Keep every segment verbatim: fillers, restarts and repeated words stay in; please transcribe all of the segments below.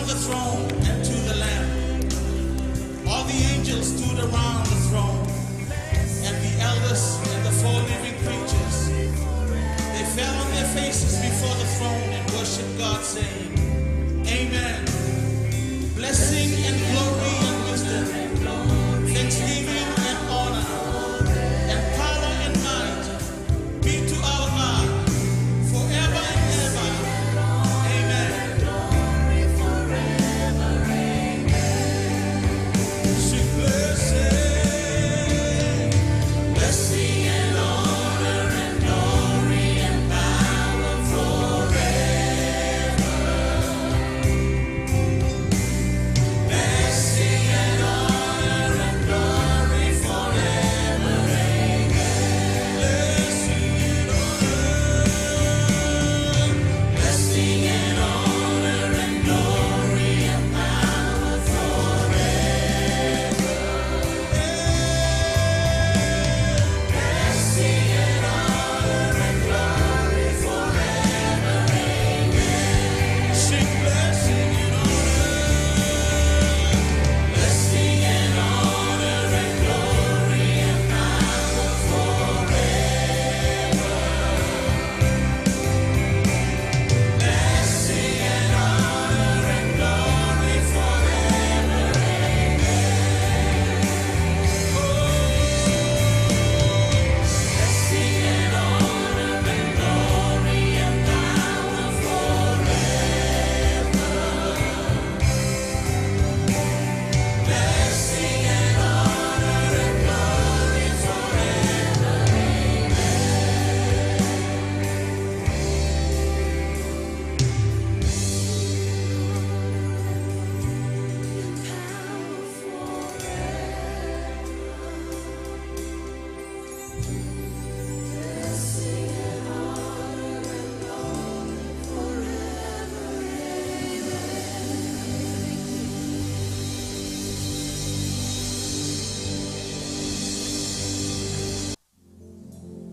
the throne and to the Lamb. All the angels stood around the throne, and the elders and the four living creatures, they fell on their faces before the throne and worshiped God, saying, "Amen. Blessing and glory and wisdom, thanksgiving and honor, and power and might be to our God forever and ever. Amen." Sing blessing, blessing and honor and glory and power forever.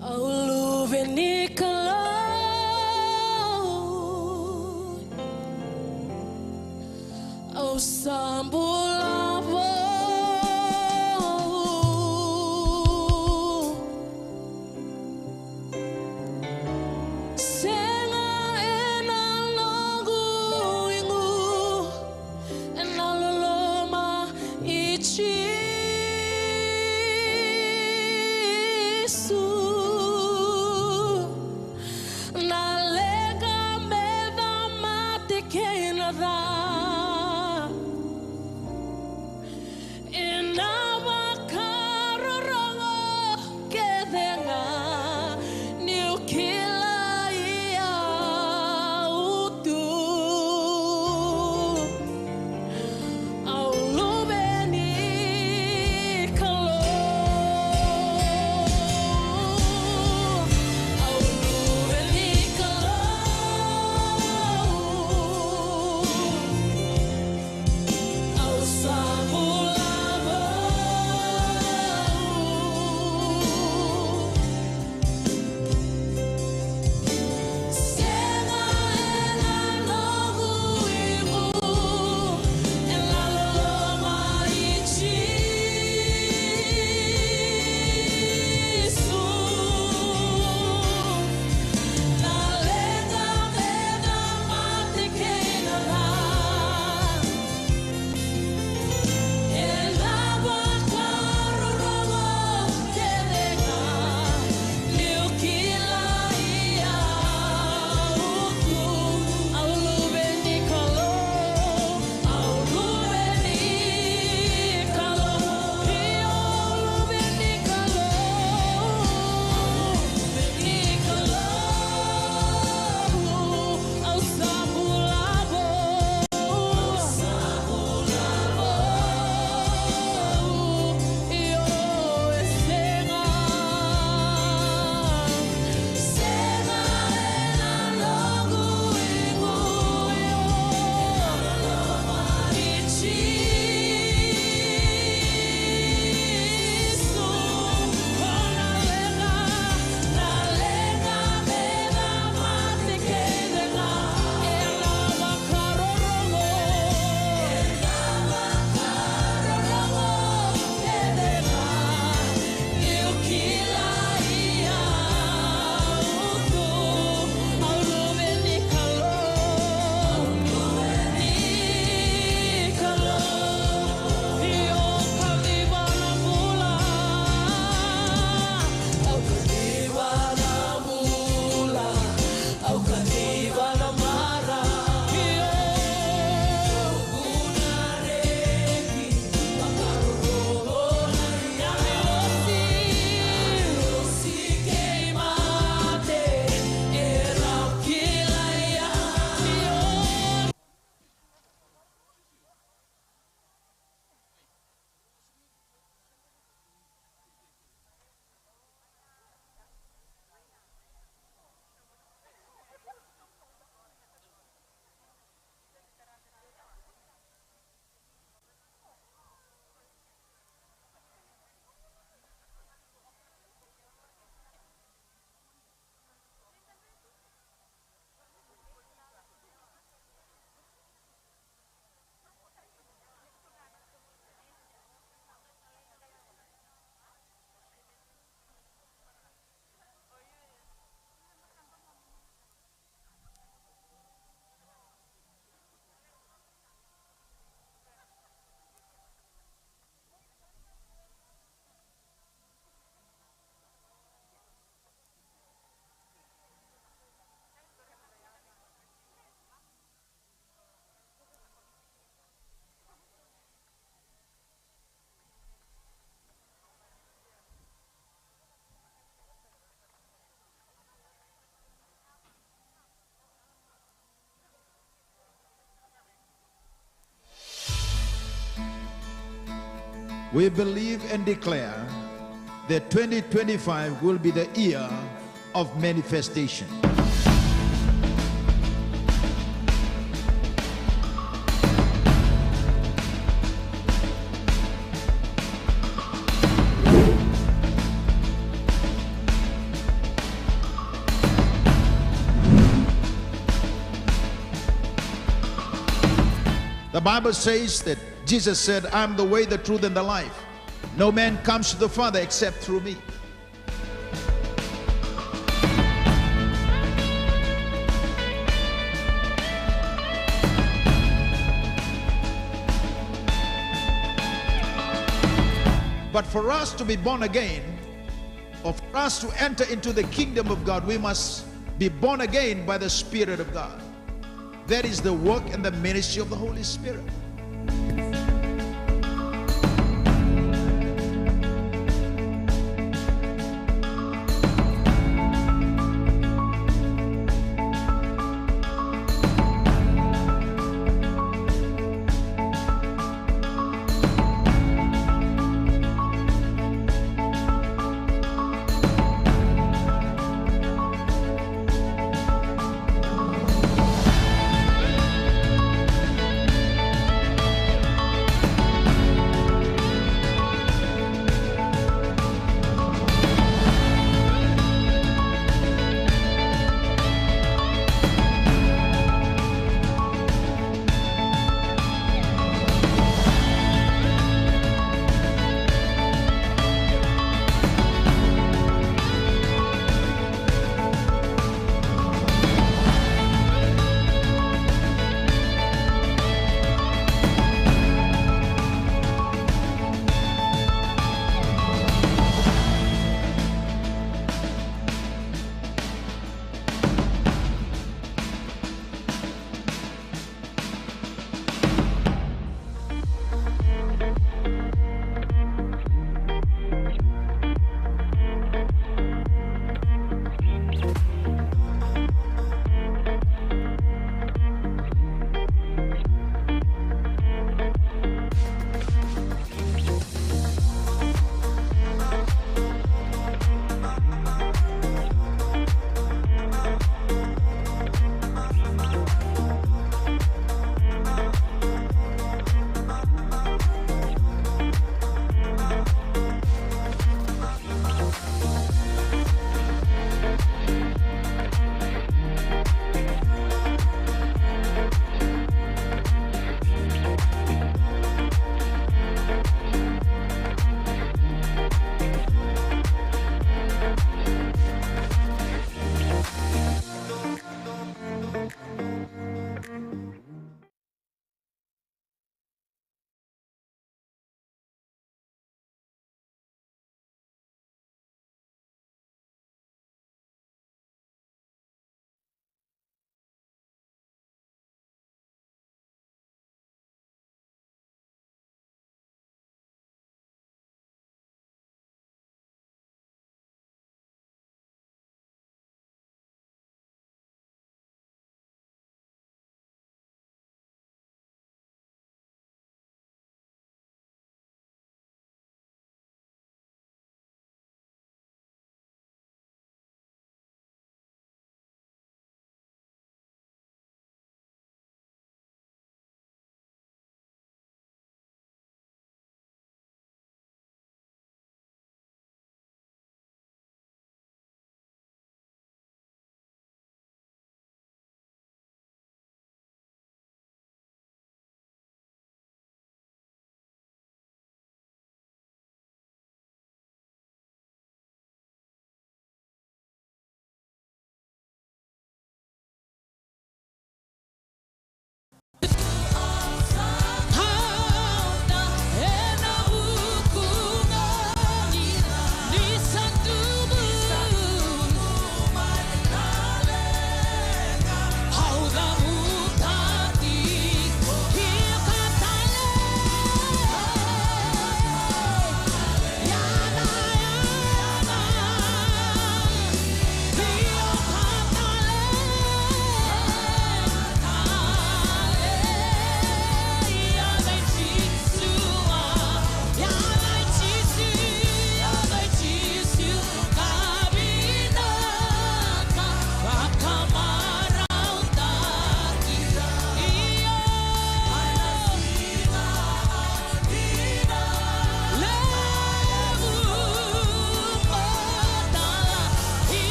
Au luve ni Kalou, au sa bula vou. Sega ena noqu igu, ena loloma i Jisu. Na leqa me da mate kei na ca. Ena vakarorogo kece ga niu kilai au tu. Au luve ni We believe and declare that twenty twenty-five will be the year of manifestation. The Bible says that Jesus said, "I am the way, the truth, and the life. No man comes to the Father except through me." But for us to be born again, or for us to enter into the kingdom of God, we must be born again by the Spirit of God. That is the work and the ministry of the Holy Spirit.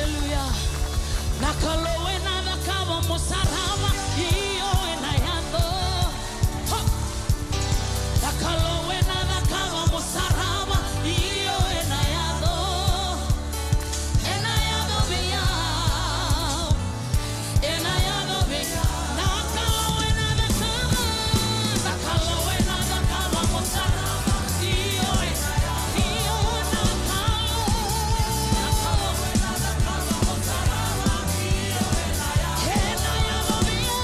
Hallelujah. Na Kalou ena cakava mo sarava, io ena yaco. Ho. Na Kalou ena cakava mo sarava, io ena yaco. Ena yaco vei au. Ena yaco vei au. Na Kalou ena cakava. Na Kalou ena cakava mo sarava. Io ena yaco. Io na Kalou. Na Kalou ena cakava mo sarava. Io ena yaco. Ena yaco vei au.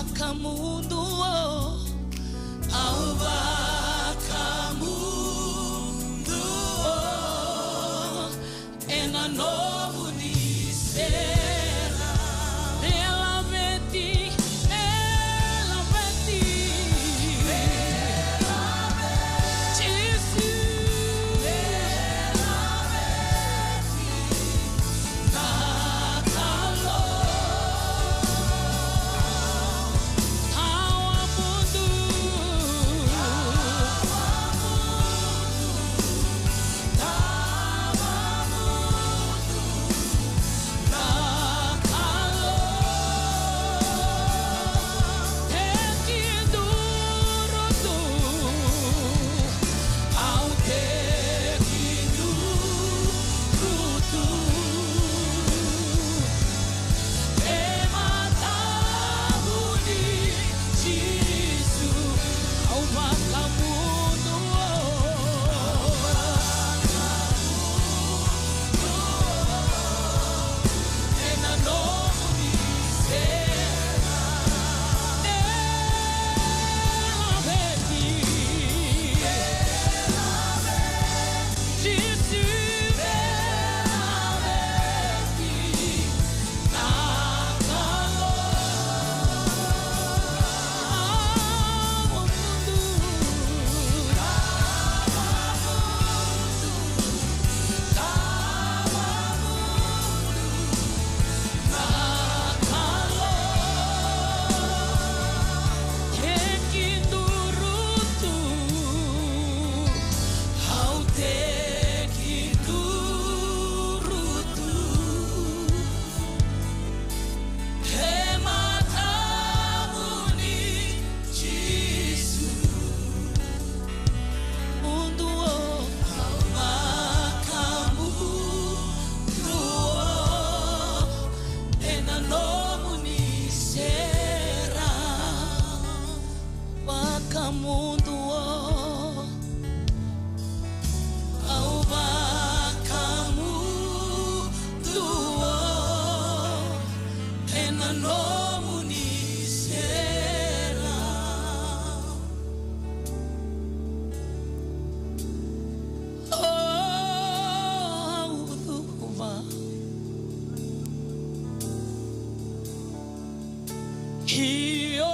Vakamuduo, au vakamuduo ena nomuni sere. Me laveti, me laveti. Jisu. Vakamuduo, au vakamuduo ena nomuni sere. O, au cuva. Io,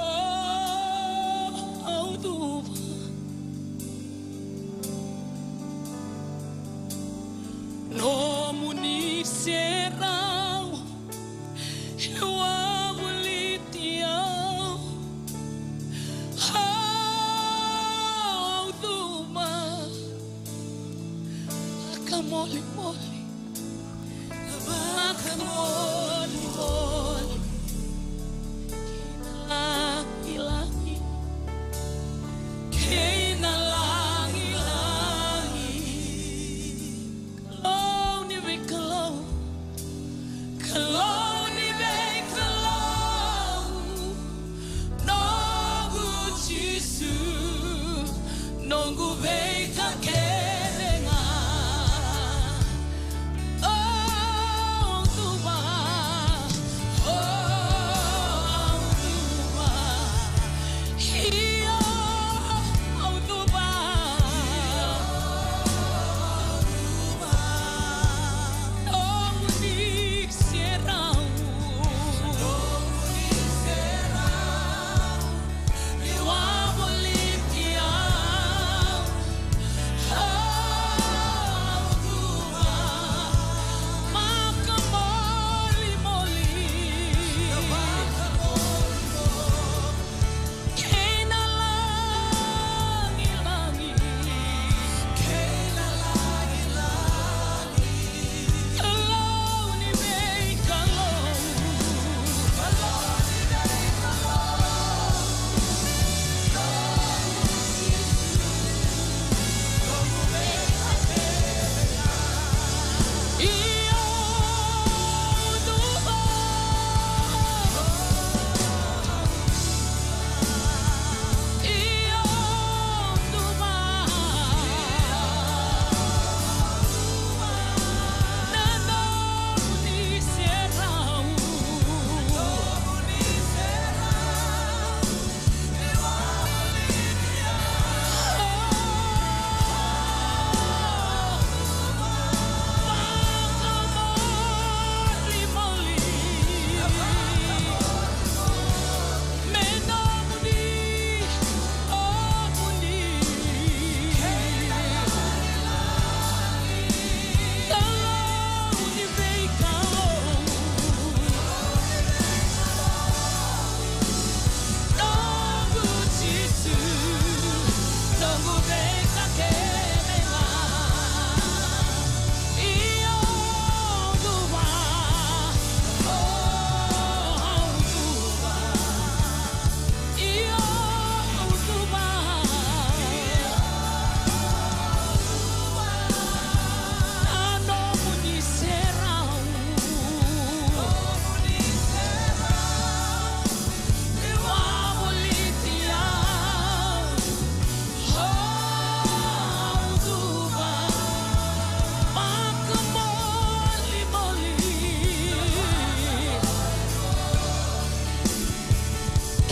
au cuva. Nomuni serau e wavoliti au. Au cuva. Vakamolimoli. Vakamolimoli.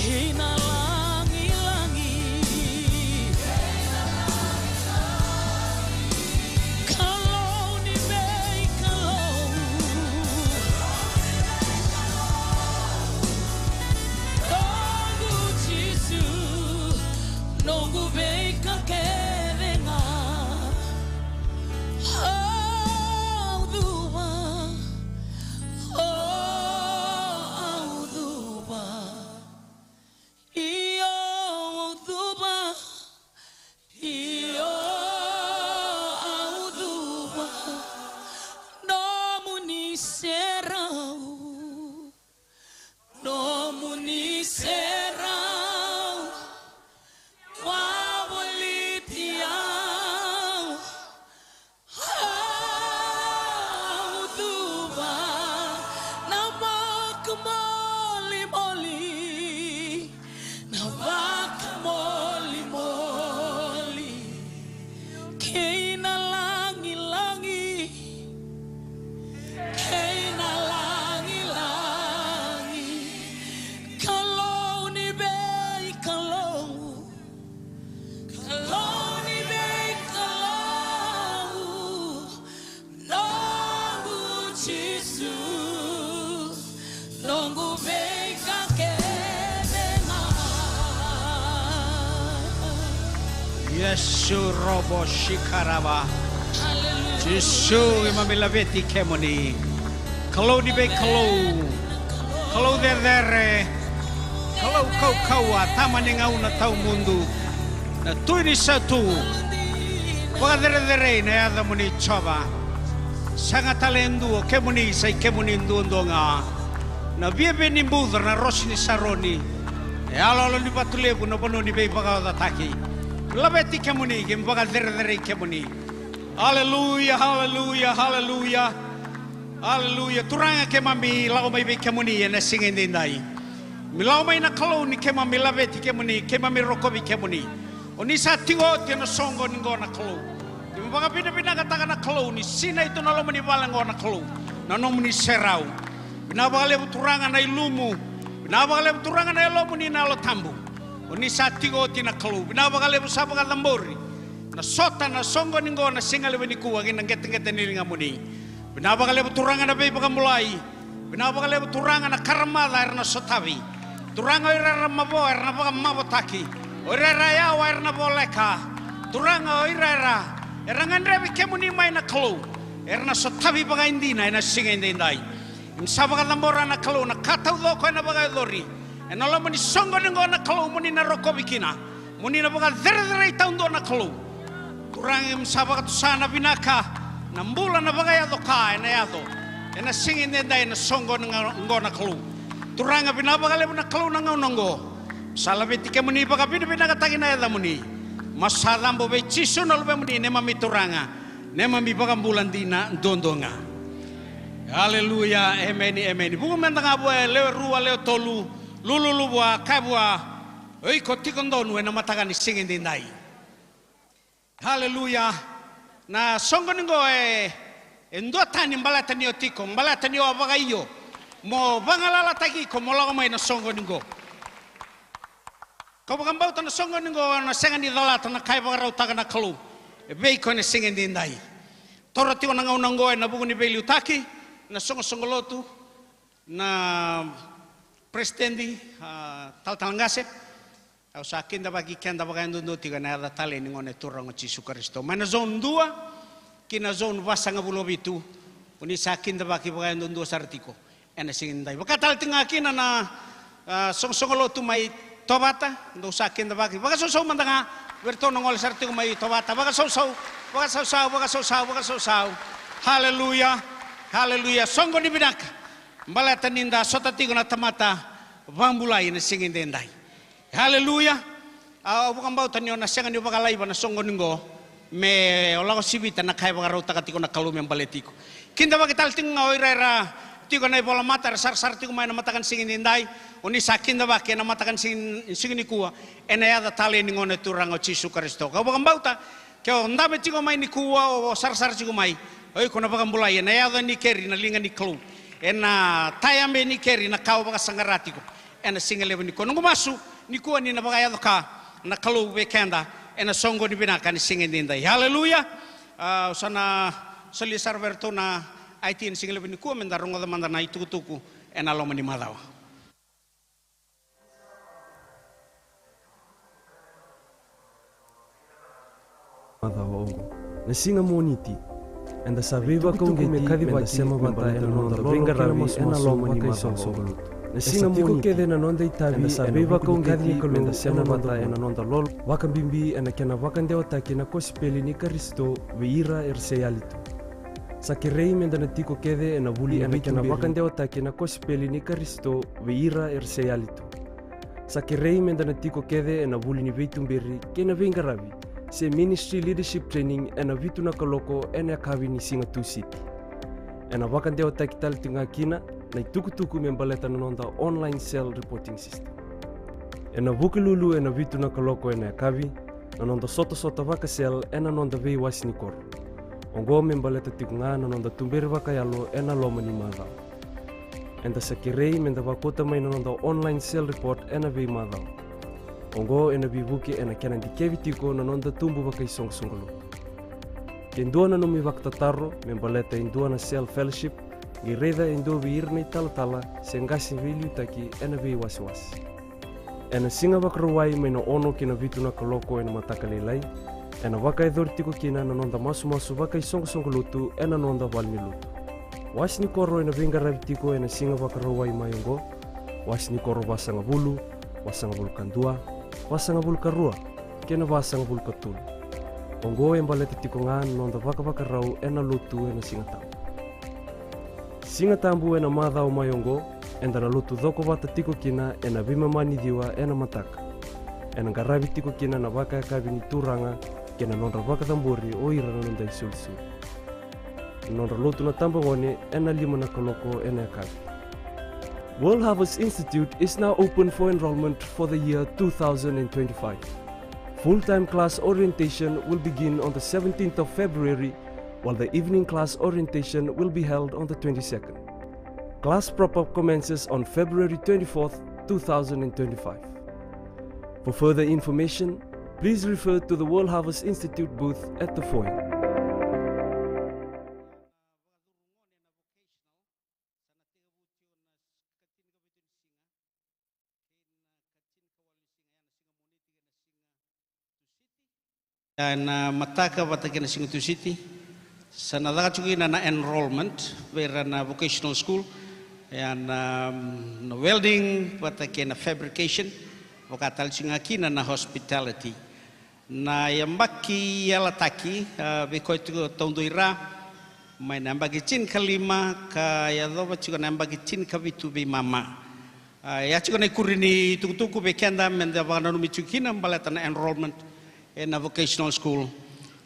Kei na lagilagi. Kalou ni veikalou. Noqu Jisu, noqu veika kece ga. Au cuva, o au cuva. Io, au cuva. Io, au cuva. Nomuni serau. Nomuni serau. Wavoliti au. Au cuva na vakamolimoli, na vakamolimoli. Kei na lagilagi, kei na lagilagi. Kalou ni veikalou. Kalou ni veikalou, noqu Jisu, noqu veika kece ga. Iesu robo sikarava. Hallelujah. Jisu, keimami laveti kemuni. Kalou ni veikalou. Kalou cecere. Kalou kaukauwa, Tama ni gauna tawamudu, na Tui ni sa tu. Vakacerecerei na yacamuni Jiova. Sega tale e dua, o kemuni sa i kemuni duadua ga. Na viavia ni buca, na rosi ni Saroni. E yaloyalo ni vatu levu, na vanua ni veivakaocataki. Laveti kemuni, keimami vakacerecerei kemuni. Aleluya, aleluya, aleluya. Aleluya. Turaga, keimami lako mai vei kemuni ena siga edaidai. Mi lako mai na Kalou ni keimami laveti kemuni, keimami rokovi kemuni. O ni sa tiko oti ena soqo ni qo na Kalou. Keimami vakavinavinakataka na Kalou ni sinai tu na loma ni vale qo na Kalou, na nomuni serau. Vinaka vakalevu Turaga na ilumu. Vinaka vakalevu Turaga na Yalomuni na Yalo Tabu. O ni sa tiko oti na Kalou. Vinaka vakalevu sa vakacabori na sota, na soqo ni qo na siga levu nikua kei na qeteqete ni ligamuni. Vinaka vakalevu Turaga na veivakabulai. Vinaka vakalevu Turaga na karamaca era na sotavi. Turaga, o ira era mavoa era na vakamavotaki. O ira era yawa era na voleka. Turaga, o ira era, era gadrevi kemuni mai na Kalou, era na sotavi vakaidina ena siga edaidai. Ni sa vakacabora na Kalou na ka taucoko ena vakayacori ena loma ni soqo ni qo na Kalou, mo ni na rokovi kina, mo ni na vakacerecerei taudua na Kalou. Turaga, keimami sa vakatusa na vinaka, na bula, na vakayaco ka ena yaco ena siga edaidai ena soqo ni ga-, qo na Kalou. Turaga, vinaka vakalevu na Kalou na gauna oqo. Sa laveti kemuni, vakavinavinakataki na yacamuni. Masu sa cabo vei Jisu na Luvemuni, neimami Turaga, neimami Vakabula dina duadua ga. Aleluya, emeni, emeni. Vuku mada ga vua e lewe rua, lewe tolu, lululu vua, kaya vua, o iko tiko donu ena mataka ni siga edaidai. Aleluya. Na soqo ni qo e, e duatani baleta ni o tiko, baleta ni o a vakaio mo vagalalataki iko mo lako mai na soqo ni qo. Kau vakabauta na soqo ni qo ena sega ni calata na ka e vakarautaka na Kalou e vei iko ena siga edaidai. Taura tiko na gauna oqo ena vuku ni veiliutaki, na soqosoqo lotu, na peresitedi, a, talatala qase. Au sa kidavaki keda vakayadudua tiko ena yaca talei ni Gone Turaga o Jisu Karisito. Mai na zone dua ki na zone vasagavulu ka vitu, o ni sa kidavaki vakayadudua sara tiko ena siga edaidai. Vaka tale tiko ga kina na, a, soqosoqo lotu mai Tovata, dou sa kidavaki. Vakasausau mada ga vei iratou na gole sara tiko mai Tovata. Vakasausau, vakasausau, vakasausau, vakasausau. Aleluya, aleluya. Soqoni vinaka baleta ni da sota tiko na tamata vakabulai ena siga edaidai. Aleluya. Au vakabauta ni o na sega ni vakalaiva na soqoni qo me o lako sivita na ka e vakarautaka tiko na Kalou me baleti iko. Kidavaki tale tiko ga o ira era tiko ena ivolamata era sarasara tiko mai ena mataka ni siga edaidai. O ni sa kidavaki ena mataka ni siga, siga nikua ena yaca talei ni Gone Turaga o Jisu Karisito. Kau vakabauta ke o dabe tiko mai nikua, o sarasara tiko mai, o iko na vakabulai, ena yaco e nikeri na liga ni Kalou. Ena tayabe e nikeri na ka o vakasaqara tiko. Ena siga levu nikua. Noqu masu nikua ni na vakayaco ka na Kalou vei keda ena soqoni vinaka ni siga edaidai. Aleluya. A, au sa na solia sara vei iratou na I T ena siga levu nikua me da rogoca mada na itukutuku ena loma ni macawa. Macawa oqo. Na siga Moniti. Eda sa veivakauqeti me kaci vata me da sema vata ena noda veiqaravi ena loma ni macawa oqo. Na siga Moniti. Tiko kece na noda itavi ena veivakauqeti me da sema vata ena noda lolo. Vakabibi ena kena vakadewataki na kosipeli ni Karisito vei ira era se yali tu. Sa kerei me da na tiko kece ena vuli ena kena vakadewataki na kosipeli ni Karisito vei ira era se yali tu. Sa kerei me da na tiko kece ena vuli ni veituberi kei na veiqaravi se Ministry Leadership Training ena vitu na kaloko ena yakavi ni siga Tusiti. Ena vakadewataki tale tiko ga kina na itukutuku me baleta na noda online cell reporting system. Ena Vukelulu ena vitu na kaloko ena yakavi na noda sotasota vaka-cell ena noda veiwase ni koro. Oqo me baleta tiko ga na noda tuberi vakayalo ena loma ni macawa. Eda sa kerei me da vakauta mai na noda online cell report ena veimacawa. Oqo ena veivuke ena kena dikevi tiko na noda tubu vakaisoqosoqo lotu. Ke dua na nomu ivakatataro me baleta e dua na cell fellowship, qai raica e dua vei ira na italatala se qase veiliutaki ena veiwasewase. Ena Siga Vakarauwai mai na ono ki na vitu na kaloko ena mataka lailai, ena vakayacori tiko kina na noda masumasu vakaisoqosoqo lotu ena noda valenilotu. Wase ni koro ena veiqaravi tiko ena Siga Vakarauwai mai oqo, wase ni koro vasagavulu, vasagavulu ka dua, vasagavulu ka rua, kei na vasagavulu ka tolu. Oqo e baleta tiko ga na noda vakavakarau ena lotu ena Siga Tabu. Siga Tabu ena macawa mai oqo, eda na lotu cokovata tiko kina ena veimama ni ciwa ena mataka. Ena qaravi tiko kina na vakayakavi ni turaga kei na nodra vakacabori o ira na noda isolisoli. Na nodra lotu na tabagone ena lima na kaloko ena yakavi. World Harvest Institute is now open for enrollment for the year two thousand and twenty-five. Full-time class orientation will begin on the seventeenth of February, while the evening class orientation will be held on the twenty-second. Class prep-up commences on February twenty-fourth, two thousand and twenty-five. For further information, please refer to the World Harvest Institute booth at the foyer. Ena mataka vata kei na siga Tusiti sa na caka tiko kina na enrollment vei ira na vocational school, ia na, na welding vata kei na fabrication, vaka tale tiko ga kina na hospitality. Na yabaki yalataki, a, vei koya tiko taudua i ra mai na yabaki tinikalima ka yacova tiko na yabaki tinikavitu veimama. A, ia tiko na ikuri ni tukutuku vei keda me da vakananumi tiko kina baleta na enrollment ena vocational school,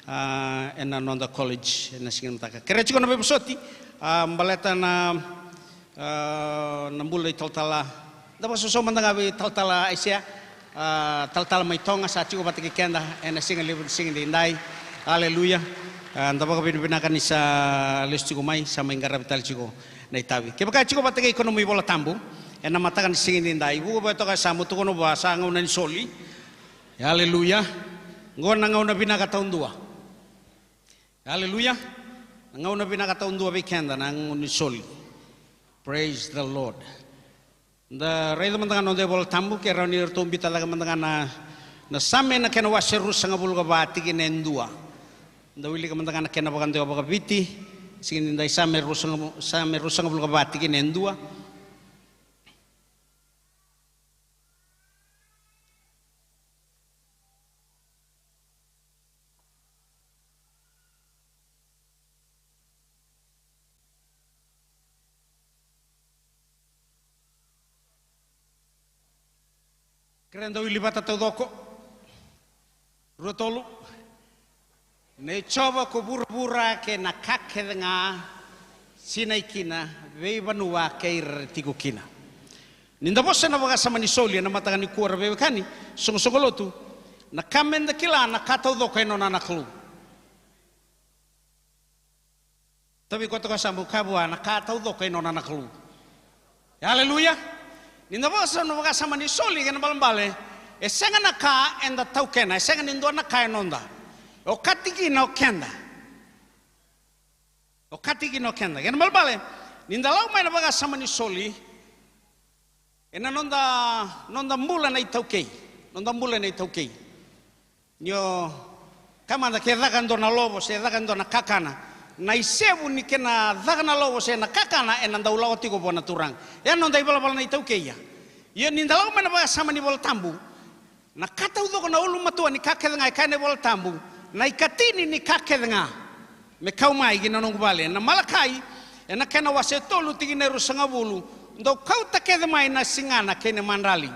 a, ena noda college ena siga ni mataka. Kerea tiko na veivosoti, a, baleta na, a, na bula i talatala. Da vakasausau mada ga vei talatala Aisea, a, talatala mai Toga sa tiko vata kei keda ena siga levu ni siga edaidai. Aleluya. A, da vakavinavinaka ni sa lesu tiko mai, sa mai qaravi tale tiko na itavi. Kevaka e tiko vata kei iko nomu iVola Tabu ena mataka ni siga edaidai, vuku vei toka sa mo tukuna vua sa gauna ni soli. Aleluya. Qo na gauna vinaka taudua. Aleluya. Na gauna vinaka taudua vei keda na gauna ni soli. Praise the Lord. Da raica mada ga na noda iVola Tabu, ke rawa ni ratou biuta cake mada ga na, na Same na kena wase ruasagavulu ka va tikina e dua. Da wilika mada ga na kena vakadewa vakaViti, siga edaidai, Same ruasagavulu, Same ruasagavulu ka va tikina e dua. Kerea da wili vata taucoko. Rua, tolu. Na i Jiova ko vuravura kei na ka kece ga sinai kina, veivanua kei ira tiko kina. Ni da vosa na vakasama ni soli ena mataka nikua, ra veiwekani, soqosoqo lotu, na ka me da kila na ka taucoko e nona na Kalou. Tavi koto ka sa bau kaya vua na ka taucoko e nona na Kalou. Aleluya. Ni da vosa na vakasama ni soli, kena balebale, e sega na ka eda taukena, e sega ni dua na ka e noda. E okati kina o keda. E okati kina o keda. Kena balebale, ni da lako mai na vakasama ni soli, ena noda, noda bula na iTaukei. Noda bula na iTaukei. Ni o kaya mada ke caka e dua na lovo se caka e dua na kakana, na isevu ni kena caka na lovo se na kakana ena dau lako tiko vua na Turaga. E a noda ivalavala na iTaukei ya. Ia ni da lako mai na vakasama ni Vola Tabu, na ka taucoko, na ulumatua ni ka kece ga e kaya na iVola Tabu, na ikatini ni ka kece ga me kau mai ki na noqu vale. Na Malakai, ena kena wase tolu tikina e ruasagavulu, dou kauta kece mai na sigana kei na madrali.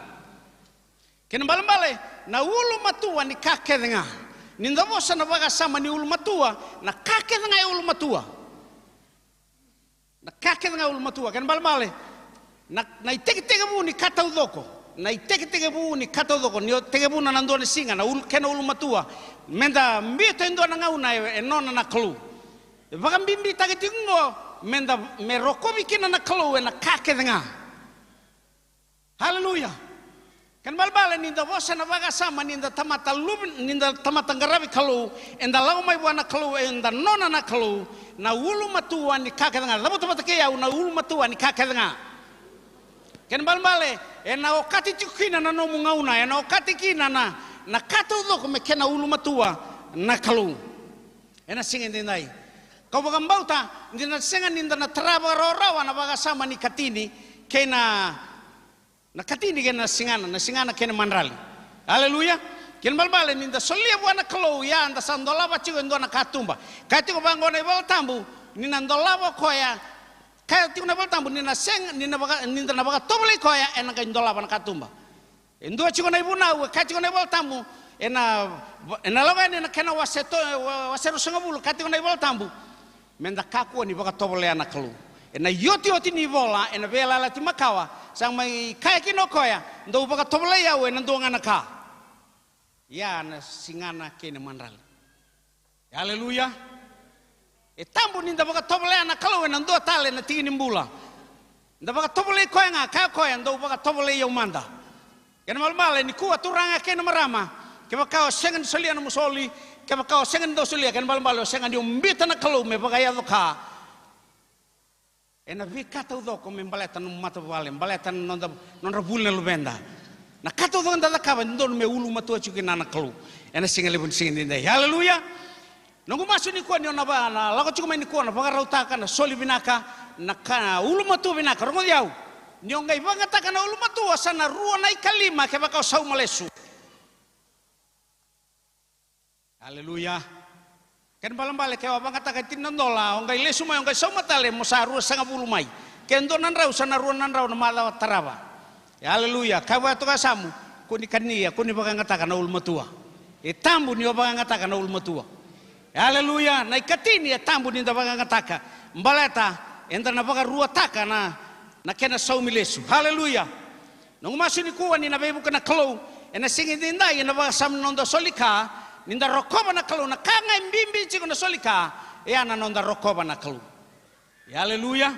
Kena balebale, na ulumatua ni ka kece ga. Ni da vosa na vakasama ni ulumatua, na ka kece ga e ulumatua. Na ka kece ga e ulumatua. Kena balebale, na, na itekitekivu ni ka taucoko. Na itekitekivu ni ka taucoko. Ni o tekivuna na dua na siga, na ulu, kena ulumatua. Meda biuta e dua na gauna e, e nona na Kalou. E vakabibitaki tiko oqo, meda, me rokovi kina na Kalou ena ka kece ga. Aleluya. Kena balebale, ni da vosa na vakasama ni da tamata luve, ni da tamata qaravi Kalou, eda lako mai vua na Kalou, eda nona na Kalou, na ulumatua ni ka kece ga. Cavuta vata kei au, na ulumatua ni ka kece ga. Kena balebale, ena okati tiko kina na nomu gauna, ena okati kina na, na ka taucoko me kena ulumatua na Kalou. Ena siga edaidai. Kau vakabauta, ni na sega ni da na tara vakarawarawa na vakasama ni katini, kei na, na katini kei na sigana, na sigana kei na madrali. Aleluya. Kena balebale, ni da solia vua na Kalou, ia da sa dolava tiko e dua na katuba. Kaya tiko vaqo na iVola Tabu, ni na dolava o koya, kaya tiko na iVola Tabu, ni na sega, ni na vaka, ni da na vakatovolei koya, ena qai dolava na katuba. E dua tiko na ivunau, e kaya tiko na iVola Tabu, ena, ena lako yani ena kena wase to, wa, wase ruasagavulu, kaya tiko na iVola Tabu. Meda kakua ni vakatovolea na Kalou. Ena iotioti ni vola, ena Veiyalayalati Makawa, sa mai kaya kina o koya, dou vakatovolei au ena dua ga na ka. Ia na sigana kei na madrali. Aleluya. E tabu ni da vakatovolea na Kalou ena dua tale na tiki ni bula. Da vakatovolei koya ga, kaya koya, dou vakatovolei au mada. Kena balebale, nikua turaga kei na marama, kevaka o sega ni solia nomu soli, kevaka o sega ni dau solia, kena balebale o sega ni o biuta na Kalou me vakayaco ka. Ena veika taucoko me baleta nomu matavuvale, baleta na noda, nodra vuli na luveda. Na ka taucoko eda cakava e dodonu me ulumatua tiko kina na Kalou. Ena siga levu ni siga edaidai. Aleluya. Noqu masu nikua ni o na va, na lako tiko mai nikua na vakarautaka na soli vinaka, na ka ulumatua vinaka. Rogoci au. Ni o qai vakayagataka na ulumatua sa na rua na ikalima kevaka o sauma lesu. Aleluya. Kena balebale ke o vakayagataka e tini na dola, o qai lesu mai, o qai sauma tale, mo sa ruasagavulu mai. Ke dua na drau, sa na rua na drau na macawa tarava. Aleluya. Kaya vua toka yasamu, kua ni kania, kua ni vakayagataka na ulumatua. E tabu ni o vakayagataka na ulumatua. Aleluya. Na ikatini e tabu ni da vakayagataka. Baleta, eda na vakaruataka na, na kena saumi lesu. Aleluya. Noqu masu nikua ni na veivuke na Kalou, ena siga edaidai, ena vakasama ni noda soli ka, ni da rokova na Kalou, na ka ga e bibi tiko na soli ka, e a na noda rokova na Kalou. Ia, aleluya.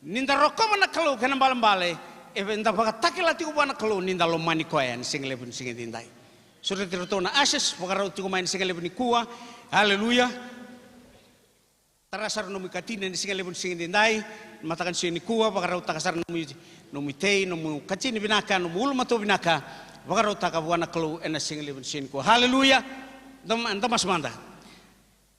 Ni da rokova na Kalou, kena balebale, e da vakatakila tiko vua na Kalou, ni da lomani koya, ena siga levu ni siga edaidai. Sureti iratou na ushers, vakarau tiko mai ena siga levu nikua, aleluya. Tara sara nomu ikatini ena siga levu ni siga edaidai, mataka ni siga nikua, vakarautaka sara nomu i-, nomu itei, nomu katini vinaka, nomu ulumatua vinaka, vakarautaka vua na Kalou ena siga levu ni siga nikua. Aleluya. Da ma-, da masu mada.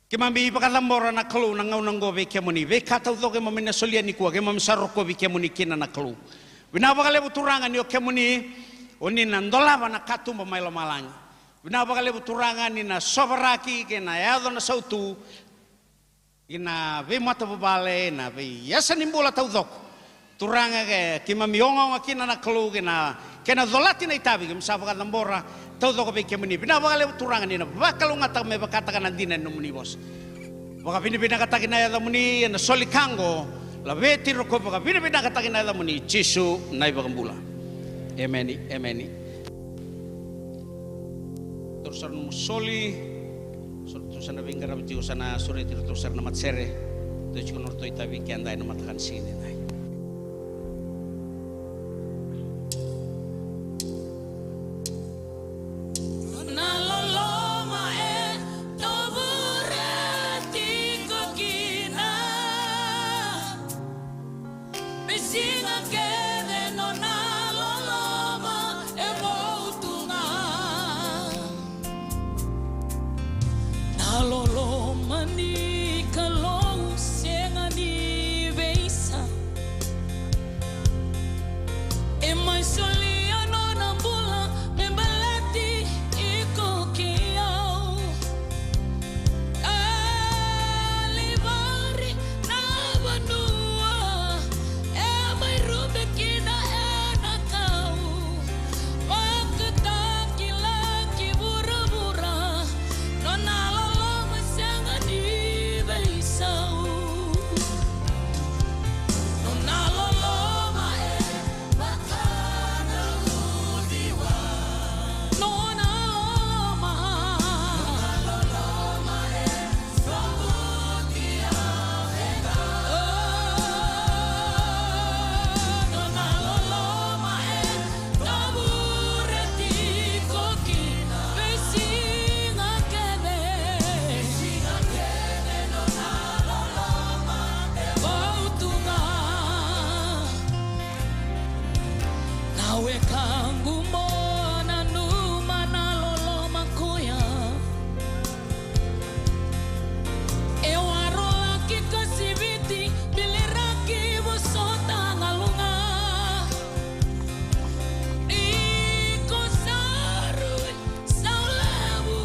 Keimami vakacabora na Kalou na gauna oqo vei kemuni. Veika taucoko keimami na solia nikua, keimami sa rokovi kemuni kina na Kalou. Vinaka vakalevu Turaga ni o kemuni, o ni na dolava na katuba mai lomalagi. Vinaka vakalevu Turaga ni na sovaraki, kei na yaco na sautu, ina veimatavuvale, ina veiyasa ni bula taucoko. Turaga ke, keimami ogaoga kina na Kalou, kei na, kei na colati na itavi, keimami sa vakacabora taucoko vei kemuni. Vinaka vakalevu Turaga ni na vakalougatataka me vakataka na dina ni nomuni vosa. Vakavinavinakataki na yacamuni, ena soli ka oqo, laveti rokovi, vakavinavinakataki na yacamuni, Jisu na iVakabula. Emeni, emeni. Taura sara nomu soli, so ratou sa na veiqaravi tiko, sa na sureti iratou sara na matasere. Dua tiko nodratou itavi keda ena mataka ni siga edaidai. Ka gumo nanuma na loloma koya. E warolaki ka siviti, biliraki vosota ga luga. Iko sa rui, sa levu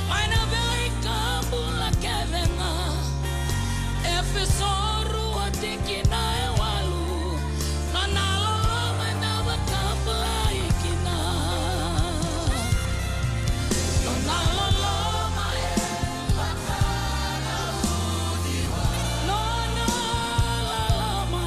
mai na veika bula kece ga. Efeso rua tikina e walu. Nona loloma na vakabulai kina. Nona loloma e vaka na uciwai. Nona loloma.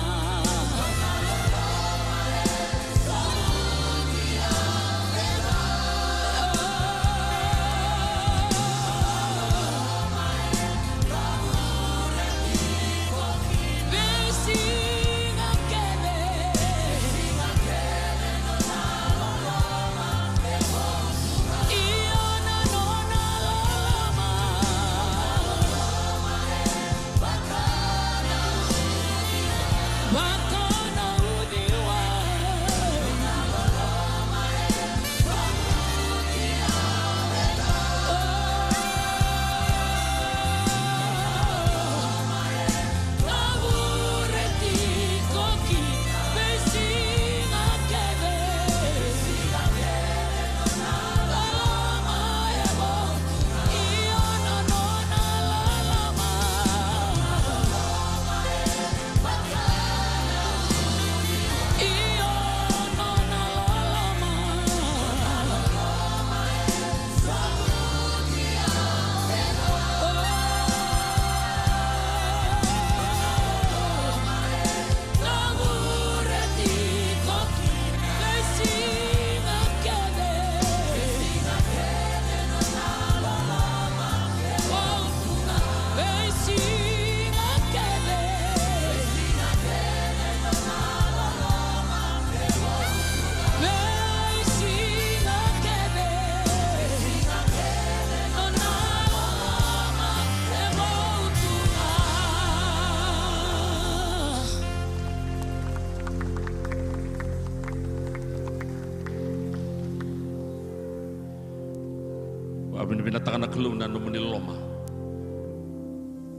Vakavinavinakataka na Kalou na nomuni loloma.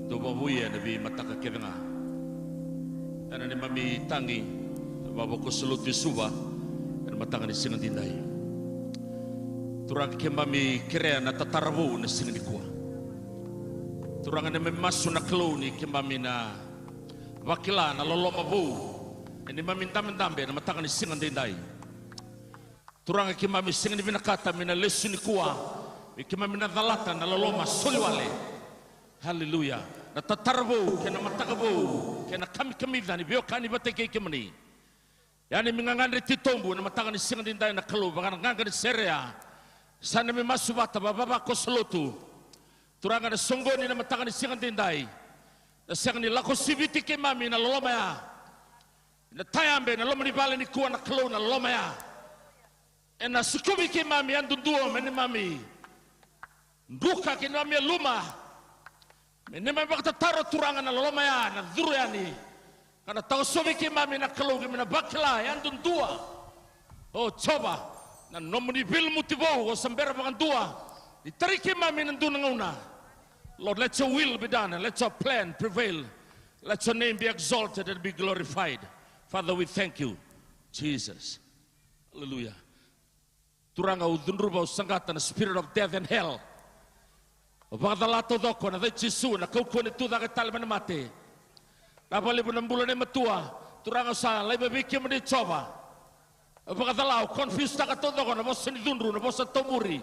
Dou vakavouya ena veimataka kece ga. Ena neimami tagi, na vavakoso lotu e Suva, ena mataka ni siga edaidai. Turaga, keimami kerea na tatara vou ena siga nikua. Turaga, neimami masu na Kalou ni keimami na vakila na loloma vou ena neimami dabedabe ena mataka ni siga edaidai. Turaga, keimami sega ni vinakata me na lesu nikua, me keimami na calata na loloma soliwale. Haleluya. Na tatara vou kei na mataka vou kei na kamikamica ni veiwekani vata kei kemuni. Ia neimami gagadre titobu ena mataka ni siga edaidai na Kalou, vaka na qaqa ni sere ya. Sa neimami masu vata vavavakoso lotu. Turaga, na soqoni ena mataka ni siga edaidai, na sega ni lako siviti keimami na loloma ya. Na tayabe, na loma ni vale nikua na Kalou, na loloma ya. Ena sikovi keimami yadudua me neimami druka kei neimami yaluma. Me neimami vakatataro, Turaga, na loloma ya na curu yani ka na takosovi keimami na Kalou, keimami na vakila yadudua, o Jiova, na nomuni veilumuti vou o sa bera vakadua ni tarai keimami ena dua na gauna. Lord, let your will be done and let your plan prevail. Let your name be exalted and be glorified. Father, we thank you, Jesus. Hallelujah. Turaga, au cudruva, au saqata na spirit of death and hell. Au vakacala taucoko ena yaca i Jisu na kaukauwa ni tucake tale mai na mate. Vinaka vakalevu na bula nei matua. Turaga, au sa laiva vei kemuni Jiova. Au vakacala, au confuse-taka taucoko na vosa ni cudru, na vosa taumuri.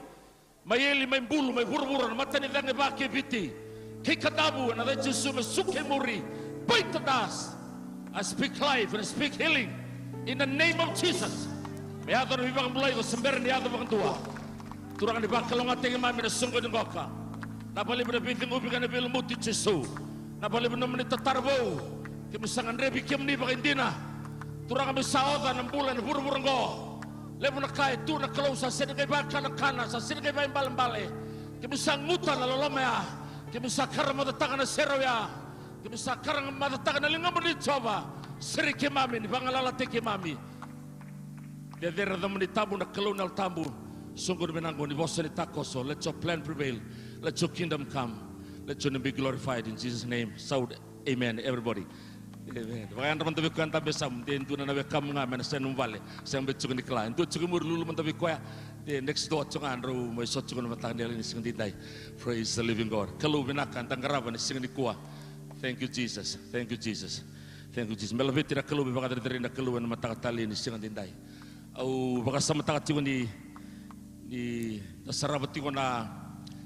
Mai eli, mai bulu, mai vuravura, na matanicagi, vaka e Viti kei Kadavu, ena yaca i Jisu me suka i muri. Bite the dust. I speak life and I speak healing in the name of Jesus. Me yaco na veivakabulai ko se bera ni yaco vakadua. Turaga, ni vakalougatataki keimami ena soqoni qoka. Vinaka vakalevu na veiciqomi kei na veilumuti Jisu. Vinaka vakalevu na nomuni tatara vou. Keimami sa gadrevi kemuni vakaidina. Turaga, me sa oca na bula ena vuravura oqo. Levu na ka e tu na Kalou, sa sega ni qai vakakanakana, sa sega ni qai vakaibalebale. Keimami sa guta na loloma ya. Keimami sa karamacataka na serau ya. Keimami sa karamacataka na ligamuni Jiova. Serei keimami, ni vagalalataki keimami. Cecere na yacamuni tabu, na Kalou na Yalo Tabu. Soqoni vinaka qo ni vosa ni takoso. Let your plan prevail. Let your kingdom come. Let your name be glorified in Jesus' name. Shout amen, everybody. Amen. Vakayadra mada vei koya e dabe e yasamu, de dua na wekamu ga me na sega ni nomu vale, sega beka tiko ni kila. E dua tiko i muri, lulu mada vei koya. De next door tiko ga, drau mai sota tiko na mataka ni yalo ni siga edaidai. Praise the living God. Kalou vinaka, da qarava na siga nikua. Thank you, Jesus. Thank you, Jesus. Thank you, Jesus. Me laveti na Kalou, me vakacerecerei na Kalou ena mataka talei ni siga edaidai. Au vakasamataka tiko ni, ni da sarava tiko na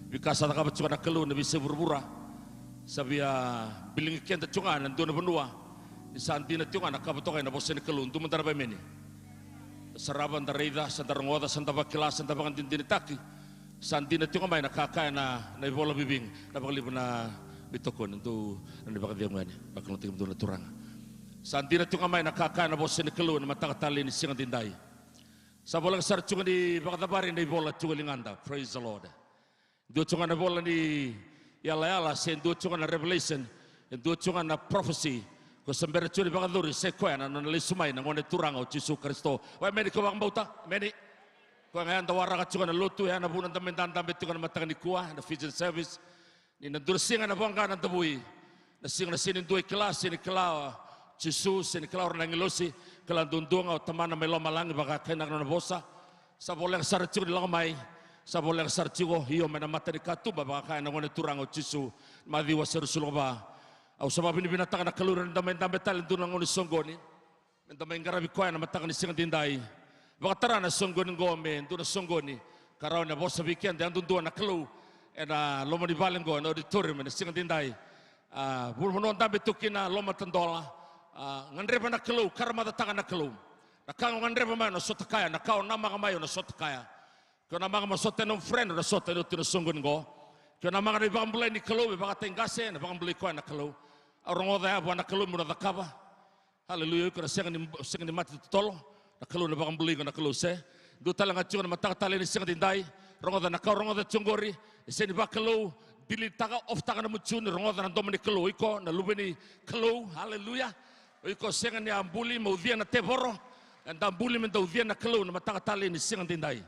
veika sa cakava tiko na Kalou ena veiyasai vuravura. Sa via biligi keda tiko ga ena dua na vanua ni sa dina tiko ga na ka vakatokai na vosa ni Kalou. Dua mada na vaimeni. Da sarava, da raica, sa da rogoca, sa da vakila, sa da vakadinadinataki. Sa dina tiko ga mai na ka kaya na, na ivola vivigi, na vakalevu na veitokoni, dou na ni vakacegu yani, vakalougatataki mada na Turaga. Sa dina tiko ga mai na ka kaya na vosa ni Kalou ena mataka talei ni siga edaidai. Sa voleka sara tiko ni vakacavari na ivola tiko e ligada. Praise the Lord. Dua tiko ga na ivola ni yalayala, se dua tiko ga na revelation, e dua tiko ga na prophecy. Ko sa bera tiko ni vakayacori, sa i koya na nona lesu mai na Gone Turaga o Jisu Karisito. Vaimeni ko vakabauta, emeni. Koya ga ya da waraka tiko na lotu, ya na vuna da mai dadabe tiko na mataka nikua, na Fijian service. Ni na dua na siga ena voqa na davui. Na siga na sega ni dua e kila, sega ni kila o Jisu, sega ni kila o ira na agilosi, kila duadua ga o Tamana mai lomalagi, vaka e kaya na nona vosa. Sa voleka sara tiko ni lako mai, sa voleka sara tiko, io, mai na mata ni katuba, vaka e kaya na Gone Turaga o Jisu, Maciu wase ruasagavulu ka va. Au sa vakavinavinakataka na Kalou ni da mai dabe tale e dua na gauna ni soqoni. Me da mai qaravi koya ena mataka ni siga edaidai. Vakatara na soqoni qo me dua na soqoni ka rawa ni vosa vei keda yadudua na Kalou ena loma ni vale qo, ena auditorium, ena siga edaidai. A, vu-, vanua o dabe tu kina, loma tadola. A, gadreva na Kalou, karamacataka na Kalou. Na ka o gadreva mai o na sota kaya, na ka o namaka mai o na sota kaya. Ke o namaka mo sota e nomu friend, o na sota ena oti na soqoni qo. Ke o namaka na ivakabulai ni Kalou me vakataki qase, ena vakabulai koya na Kalou. Au rogoca ya vua na Kalou meu na cakava. Haleluya, iko na sega ni, sega ni mate totolo. Na Kalou na vakabulai iko, na Kalou se. Dua tale ga tiko na mataka talei ni siga edaidai. Rogoca na ka o rogoca tiko qori. E sega ni vakalou. Delete-taka, off-taka na mutiu, ni rogoca na domo ni Kalou. Iko na luve ni Kalou. Haleluya. Iko sega ni a buli mo ucuya na tevoro. Eda buli me da ucuya na Kalou na mataka talei ni siga edaidai.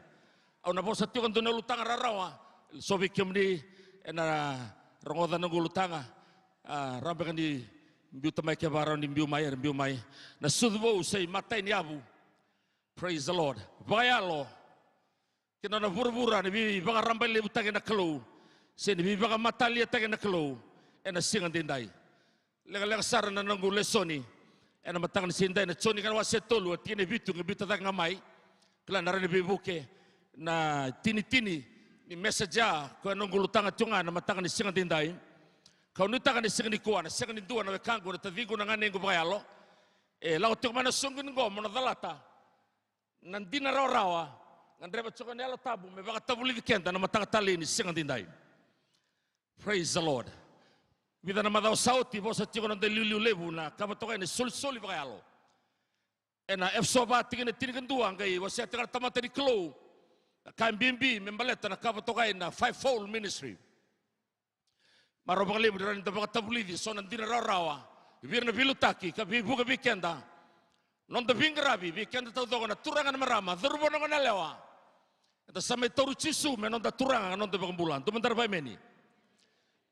Au na vosa tiko e dua na ulutaga rarawa. So vei kemuni ena rogoca na noqu ulutaga. A, rawa beka ni biuta mai, kevaka rawa ni biu mai, era biu mai. Na sucu vou se imatai ni yavu. Praise the Lord. Vakayalo. Kei na nona vuravura ni veivakarabailevutaki na Kalou. Se ni veivakamataliataki na Kalou. Ena siga edaidai. Lekaleka sara na noqu lesoni ena mataka ni siga edaidai, na Joni ka na wase tolu, a tikina e vitu, qai biuta cake ga mai. Kila na rawa ni veivuke na itinitini ni message ya, koya noqu ulutaga tiko ga ena mataka ni siga edaidai. Kau nuitaka ni siga nikua, na sega ni dua na wekaqu, na taciqu, na ganequ vakayalo, e lako tiko mai na soqoni qo mo na calata na dina rawarawa, gadreva tiko na Yalo Tabu me vakatavulici keda na mataka talei ni siga edaidai. Praise the Lord. Vica na macawa sa oti, vosa tiko na noda iliuliu levu, na ka vakatokai na isolisoli vakayalo. Ena Efeso va, tikina e tinikadua, qai wasea tiko na tamata ni Kalou na ka e bibi me baleta na ka vakatokai na fivefold ministry. Marau vakalevu ni rawa ni da vakatavulici eso na dina rawarawa vei ira na veiliutaki ka veivuke vei keda. Noda veiqaravi vei keda taucoko na turaga, na marama, cauravou, na goneyalewa. Eda sa mai tauri Jisu me noda Turaga, noda iVakabula. Dua mada na vaimeni.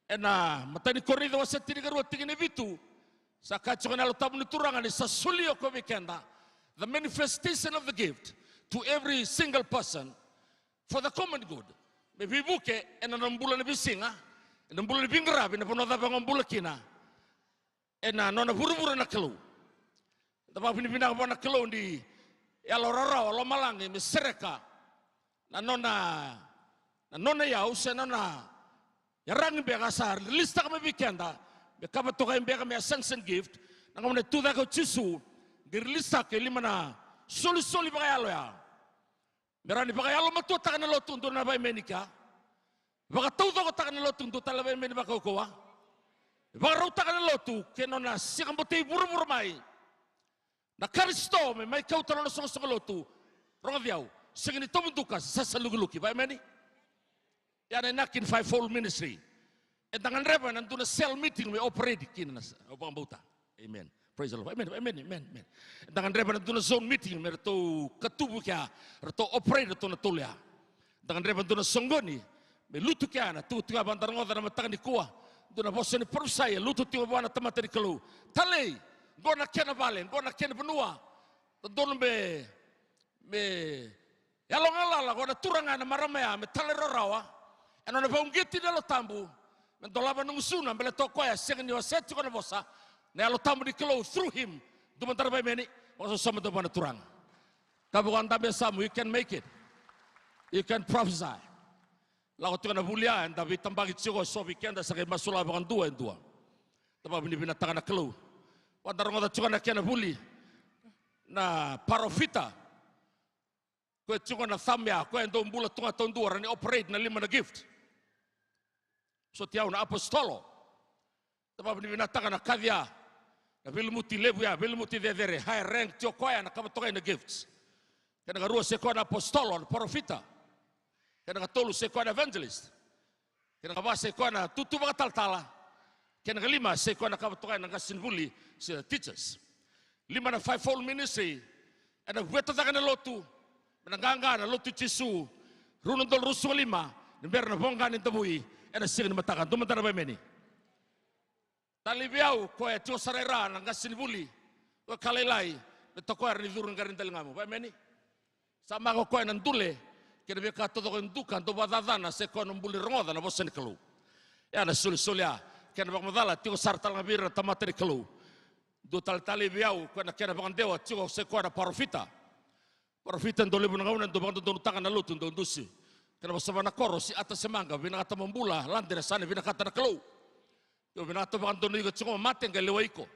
Ena imatai ni Korinica wase tinikarua, tikina e vitu, sa kaya tiko na Yalo Tabu ni Turaga ni sa solia o koya vei keda the manifestation of the gift to every single person for the common good. Me veivuke ena nona bula ni veisiga, ena bula ni veiqaravi, na vanua cava o bula kina, ena nona vuravura na Kalou. Da vakavinavinaka vua na Kalou ni yalo rarawa, lomalagi, me sereka na nona, na nona iyau se na nona iyaragi beka sa release-taka mai vei keda me ka vakatokai beka me ascension gift. Na gauna e tu cake o Jisu, qai release-taka e lima na isolisoli vakayalo ya. Me rawa ni vakayalomatuataka na lotu, dua na vaimeni kea. Vakataucokotaka na lotu, dua tale na vaimeni vakaukauwa. Vakarautaka na lotu kei na nona siga botei vuravura mai na Karisito, me mai kauta na nona soqosoqo lotu. Rogoci au, sega ni tovo duka, sa salukiluki. Vaimeni. Ya na inaki ni fivefold ministry. Eda gadreva ena dua na cell meeting me operate kina na sa-, au vakabauta. Amen. Praise the Lord. Amen, amen, amen, amen. Da gadreva na dua na zone meeting me ratou katuvu kea, ratou operate ratou na tolu ya. Da gadreva dua na soqoni me lutu kea na tukutuku ya. Vakarogoca na mataka nikua, dua na vosa ni parofisai e lutu tiko vua na tamata ni Kalou. Talei, qo na kena vale, qo na kena vanua. Dodonu me, me yalogalala ko na turaga ena marama ya me talairawarawa ena nona vakauqeti na Yalo Tabu, me dolava na gusuna, baleta o koya e sega ni wasea tiko na vosa. Na Yalo Tabu ni Kalou through him. Dua mada na vaimeni, vakasausau mada vua na Turaga. Ka vaka o dabe yasamu, you can make it. You can prophesy. Lako tiko na vuli ya, eda veitabaki tiko, so vei keda sa qai masulaka vakadua e dua. Da vakavinavinakataka na Kalou. Vaka da rogoca tiko na kena vuli na parofita. Koya tiko na thumb ya, koya e dau bula tu ga taudua, rawa ni operate na lima na gift. Soti au na apositolo. Da vakavinavinakataka na kaci ya, na veilimuti levu ya, veilimuti cecere, high rank, tiko koya na kava toka na gifts. Kena karua se koya na apositolo, na parofita. Kena katolu se koya na evangelist. Kena kava se koya na tutu vakatalatala. Kena kalima se koya na kava toka na qasenivuli, se teachers. Lima na fivefold ministry, ena vueta cake na lotu, me na qaqa na lotu i Jisu, rua na udolu ruasagavulu ka lima, ni bera na voqa ni davui, ena siga ni mataka. Dua mada na vaimeni. Talei vei au, koya e tiko sara i ra na qasenivuli, koya ka lailai, me tokoya rawa ni curu na qara ni daligamu. Vaimeni? Sa maka o koya na dule kei na veika taucoko e duka, dau vakacacana, se koya na buli rogoca na vosa ni Kalou. Ya na solisoli ya, kena vakamacala tiko sara tale ga vei ira na tamata ni Kalou. Dua tale talei vei au, koya na kena vakadewa tiko, se koya na parofita. Parofita e dau levu na gauna e dau vakadodonutaka na lotu, dau dusi. Kena vosa vua na koro, si ata se maqa, vinakata mo bula, lade na sa na vinakata na Kalou. Io, vinakata vakadonui iko tiko mo mate, qai lewai iko.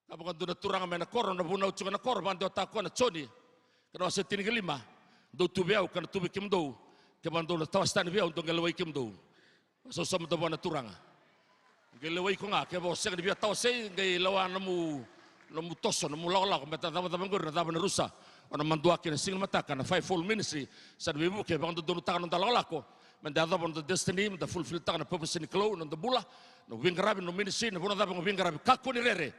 Ka vakadua na turaga mai na koro, na vunau tiko na koro, vakadewataka koya na Joni. Kena wase tinikalima, dou tu vei au, ka na tu vei kemudou. Kevaka dou na tawase tani vei au, dou qai lewai kemudou. Sausau mada vua na Turaga. Qai lewai iko ga, kevaka o sega ni via tawasei, qai lewa nomu, nomu toso, nomu lakolako, baleta cavacava qori na cava na rusa. O na madua kina siga ni mataka na fivefold ministry, sa na veivuke, vakadodonutaka na noda lakolako. Meda yacova na noda destiny, meda fulfilltaka na purpose ni Kalou, na noda bula, na veiqaravi, na ministry, na vanua cava o veiqaravi, kakua ni rere.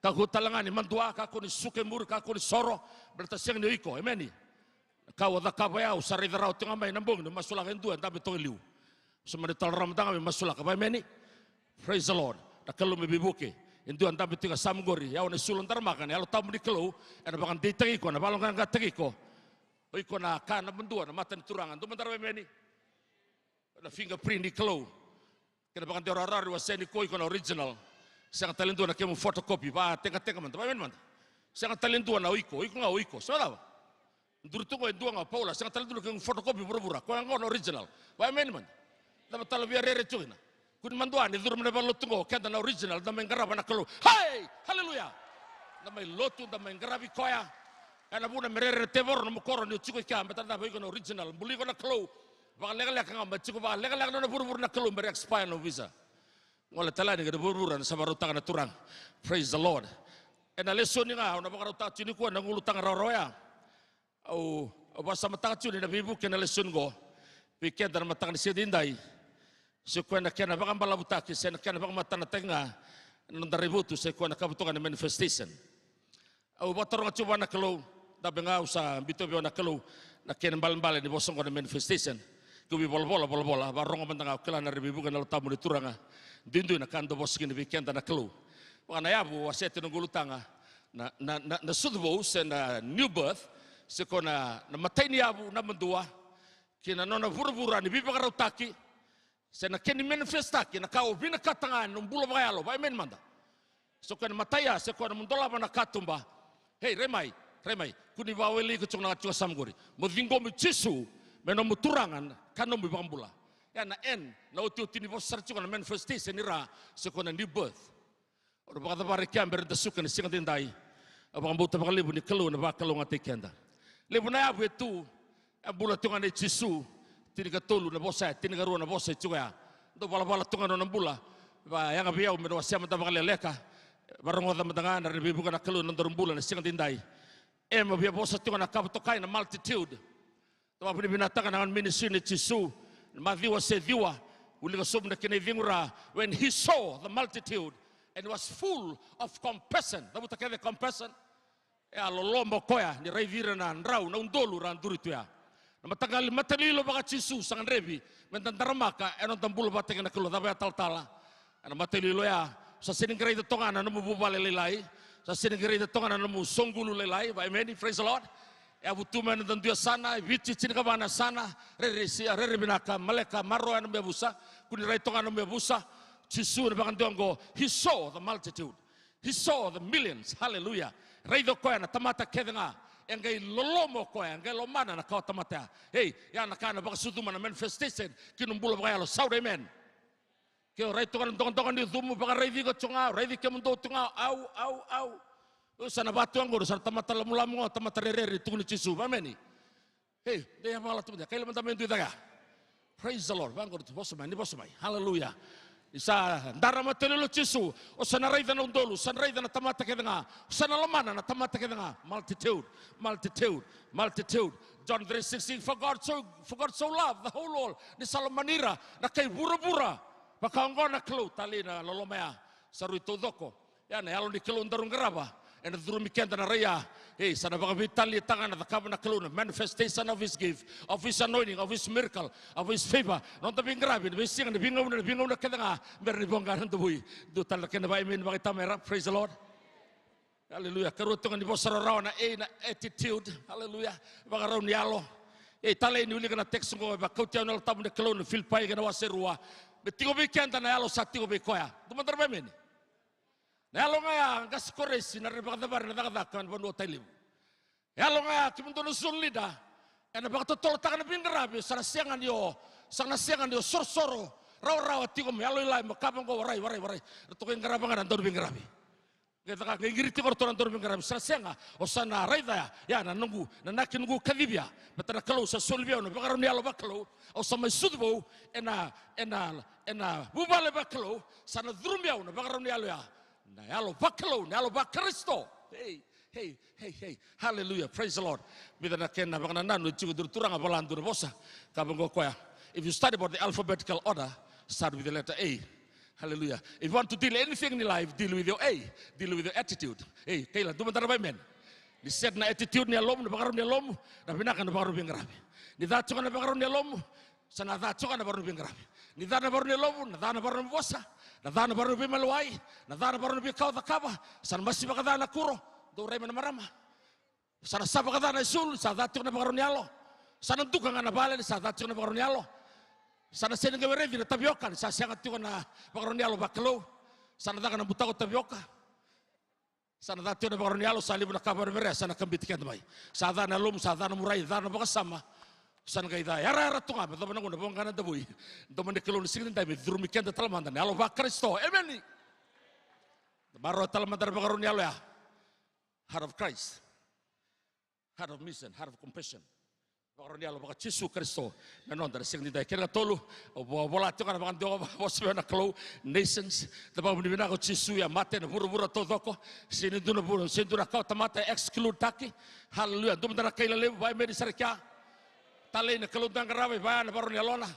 Kakua tale ga ni madua, kakua ni suka i muri, kakua ni soro, baleta sega ni o iko, emeni. Na ka au a cakava ya, au sa raica rawa tiko ga mai na bogi, ni masulaka e dua, e dabe toka e liu. Sa mani talarama daga me masulaka, vaimeni. Praise the Lord. Na Kalou me veivuke. E dua e dabe tiko e yasamu qori, au na isulu daramaka, na Yalo Tabu ni Kalou, ena vakadeitaki iko, na vakaloqaqataki iko. O iko na ka naba dua, na mata ni Turaga, dua mada na vaimeni. Na fingerprint ni Kalou. Kena vakadewa rawarawa ni wasea ni ko iko na original. Sega tale dua na kemu photocopy, vakategatega mada, vaimeni mada. Sega tale dua na o iko, o iko ga o iko. Sega cava? Duri tu qo e dua ga o Paula, sega tale dua na kemu photocopy vuravura. Koya qo na original. Vaimeni mada. Cava tale via rere tiko kina? Kua ni madua ni curu mai na valenilotu qo, keda na original, da mai qarava na Kalou. Hey! Hallelujah! Da mai lotu, da mai qaravi koya. Ena vuna me rere na tevoro nomu koro ni o tiko i kea, baleta cava, o iko na original. Buli iko na Kalou. Vakalekaleka ga, me tiko vakalekaleka na nona vuravura na Kalou, me ra expire na visa. Gole tale yani ki na vuravura na sa vakarautaka na Turaga. Praise the Lord. Ena lesoni ga au na vakarautaka tiko nikua na ulutaga rawarawa ya. Au, au vakasamataka tiko ni na veivuke na lesoni qo vei keda na mataka ni siga edaidai. Se koya na kena vakabalavutaki, se na kena vakamatanataki ga na noda raivotu, se koya na ka vatoka na manifestation. Au vakataroga tiko vua na Kalou, dabe ga au sa biuta vei au na Kalou na kena ibalebale ni vosa oqo na manifestation. Keu veivolavola, volavola, vakarogo mada ga, au kila na rai veivuke na Yalo Tabu ni Turaga. Duidui na ka dau vosa kina vei keda na Kalou. Vaka na yavu, au a seti na ulutaga, na, na, na, na sucu vou, se na new birth, se ko na, na matai ni yavu, naba dua, kei na nona vuravura ni veivakarautaki, se na kena manifestaki na ka o vinakata ga ena nomu bula vakayalo, vaimeni mada. Se koya na matai ya, se koya na mo dolava na katuba. Hei, rai mai, rai mai. Kua ni vakawelei iko tiko na ka tiko e yasamu qori. Mo ciqomi Jisu me nomu Turaga ka nomu iVakabula. Ya na N, na otioti ni vosa sara tiko na manifestation ni ra, se koya na new birth. O na vakacavara i kea bera ni da suka ena siga edaidai. Au vakabauta vakalevu ni Kalou ena vakalougatataki keda. Levu na yavu e tu, e bula tiko ga nei Jisu. Tinikatolu na vosa ya, tinikarua na vosa e tiko ya. Dau valavala tu ga na nona bula. Vakayaga vei au me na wasea mada vakalekaleka. Vakarogoca mada ga na rai ni veivuke na Kalou ena nodaru bula ena siga edaidai. Ema via vosa tiko na ka vatokai na multitude. Dau vakavinavinakataka na ministry nei Jisu. Na Maciu wase ciwa, wilika sobu na kena icegu ra. When he saw the multitude, And was full of compassion. Cavuta kece, compassion. E a loloma o koya ni raici ira na drau, na udolu ra duri tu ya. Na mataqali matalilo vaka-Jisu sa gadrevi me da daramaka ena noda bula vata kei na Kalou. Cava ya, talatala? Ena matalilo ya, sa sega ni qai raica toka ga na nomu vuvale lailai, sa sega ni qai raica toka ga na nomu soqulu lailai. Va, emeni, praise the Lord. E a vutu mai na dua yasana, e Viti, tinikava na yasana, rere sia, rere vinaka, maleka, maroroya na nomu yavusa. Kua ni rai toka ga na nomu yavusa. Jisu ena vakadewa oqo, he saw the multitude. He saw the millions. Hallelujah. Raica o koya na tamata kece ga. E qai loloma o koya, e qai lomana na kawatamata ya. Ei, ya na ka ena vakasucuma na manifestation ki na bula vakayalo. Shout amen. Ke o rai toka na dokadoka ni cumu, vakaraici iko tu ga, raici kemudou tu ga, au, au, au. O sa na vatu oqo, sa na tamata lamulamu ga, tamata rerere, tukuni Jisu, va, emeni. Ei, dei a vala tu mada, kaila mada mai dui cake ya. Praise the Lord. Vaqori tu, vosa mai, ni vosa mai. Hallelujah. Ni sa dara matalilo Jisu, o sa na raica na udolu, sa na raica na tamata kece ga, o sa na lomana na tamata kece ga. Multitude, multitude, multitude. John three sixteen, for God so, for God so loved the whole world. Ni sa lomani ira na kai vuravura. Vaka oqo na Kalou, talei na loloma ya. Sa rui taucoko. Ya na Yalo ni Kalou daru qarava. Ena curumi keda na rai ya. Ei, sa na vakaveitaliataka na cakava na Kalou, na manifestation of his gift, of his anointing, of his miracle, of his favor. Noda veiqaravi, na veisiga, na veigauna, na veigauna kece ga, me ra ni voqa na davui. Dua tale na kena va, emeni, vakaitama era, praise the Lord. Hallelujah. Karua toka ni vosa rarawa na A, na attitude. Hallelujah. Vakarau ni yalo. Ei, talei ni wilika na text oqo, e vakauti au na Yalo Tabu ni Kalou, na Filipai kei na wase rua. Me tiko vei keda na yalo sa tiko vei koya. Dua mada ra va, emeni. Na yalo ga ya, qase Koresi, na rai vakacavari na cakacaka ena vanua o Tailevu. Yalo ga ya, kemudou na zone leader, ena vakatotolotaka na veiqaravi, sa na sega ni o, sa na sega ni o sorosoro rawarawa tiko mo yalo i lai, mo kaya vaqo, warai, warai, warai. Ratou qai qarava ga na dauniveiqaravi. Qai caka, qai qiri tiko o ratou na dauniveiqaravi, sa na sega, o sa na raica ya, ya na noqu, na inaki noqu kacivi ya. Baleta na Kalou sa soli vei au na vakarau ni yalo vakalou, au sa mai sucu vou ena, ena, ena vuvale vakalou, sa na curumi au na vakarau ni yalo ya. Na yalo vakalou, na yalo vaKarisito. Hey, hey, hey, hey. Hallelujah. Praise the Lord. Vica na kena vakanananu e tiko, dua na turaga vola dua na vosa. Kaya vaqo o koya, if you study about the alphabetical order, start with the letter A. Hallelujah. If you want to deal anything in life, deal with your A. Deal with your attitude. Ei, kaila, dua mada ra va, emeni. Ni set na attitude ni yalomu, na vakarau ni yalomu, na vinaka na vakarau ni veiqaravi. Ni ca tiko na vakarau ni yalomu, sa na ca tiko na vakarau ni veiqaravi. Ni ca na vakarau ni yalomu, na ca na vakarau ni vosa, na ca na vakarau ni veimaliwai, na ca na vakarau ni veika o cakava, sa na masiva ka ca na kuro, dou rai mai na marama. Sa na sava ka ca na isulu, sa ca tiko na vakarau ni yalo. Sa na duka ga na vale, ni sa ca tiko na vakarau ni yalo. Sa na sega ni qai raici na tavioka, ni sa sega tiko na vakarau ni yalo vakalou. Sa na caka na butako tavioka. Sa na ca tiko na vakarau ni yalo, sa levu na ka vakaverea, sa na kabiti keda mai. Sa ca na yalomu, sa ca na murai, ca na vakasama. Sa na qai ca yarayara tu ga, me yacova na gauna voqa na davui. Domo ni Kalou na siga nidai me curumi keda tale mada na yalo vaKarisito. Emeni. Maroroya tale mada na vakarau ni yalo ya. Heart of Christ. Heart of mission, heart of compassion. Vakarau ni yalo vakaJisu Karisito na noda na siga nidai. Kena ikatolu, au vo-, vola tiko ga na vakadewa, vosa vei au na Kalou, nations. Da vakavinavinaka o Jisu e a mate ena vuravura taucoko. Sega ni dua na vura, sega ni dua na kawatamata e exclude-taki. Hallelujah. Dua mada na kaila levu, va, emeni sara i kea. Talei na Kalou da qarava, e va ya na vakarau ni yalona.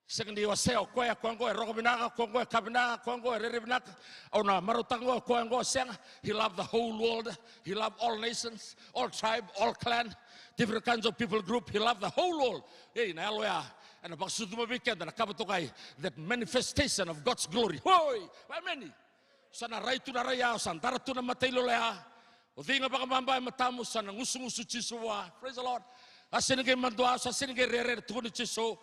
Sega ni wasea o koya, o koya oqo e rogo vinaka, o koya oqo e ka vinaka, o koya oqo e rere vinaka. Au na marautaka oqo, o koya oqo e sega. He loved the whole world. He loved all nations, all tribe, all clan, different kinds of people group. He loved the whole world. Ei, na yalo ya ena vakasucuma vei keda na ka vakatokai, that manifestation of God's glory. Hoi! Va, emeni. Sa na rai tu na rai ya, sa dara tu na matailoilo ya. O cei ga vakababa e matamu, sa na gusugusu Jisu vua. Praise the Lord. A sega ni qai madua, sa sega ni qai rere, tukuni Jisu.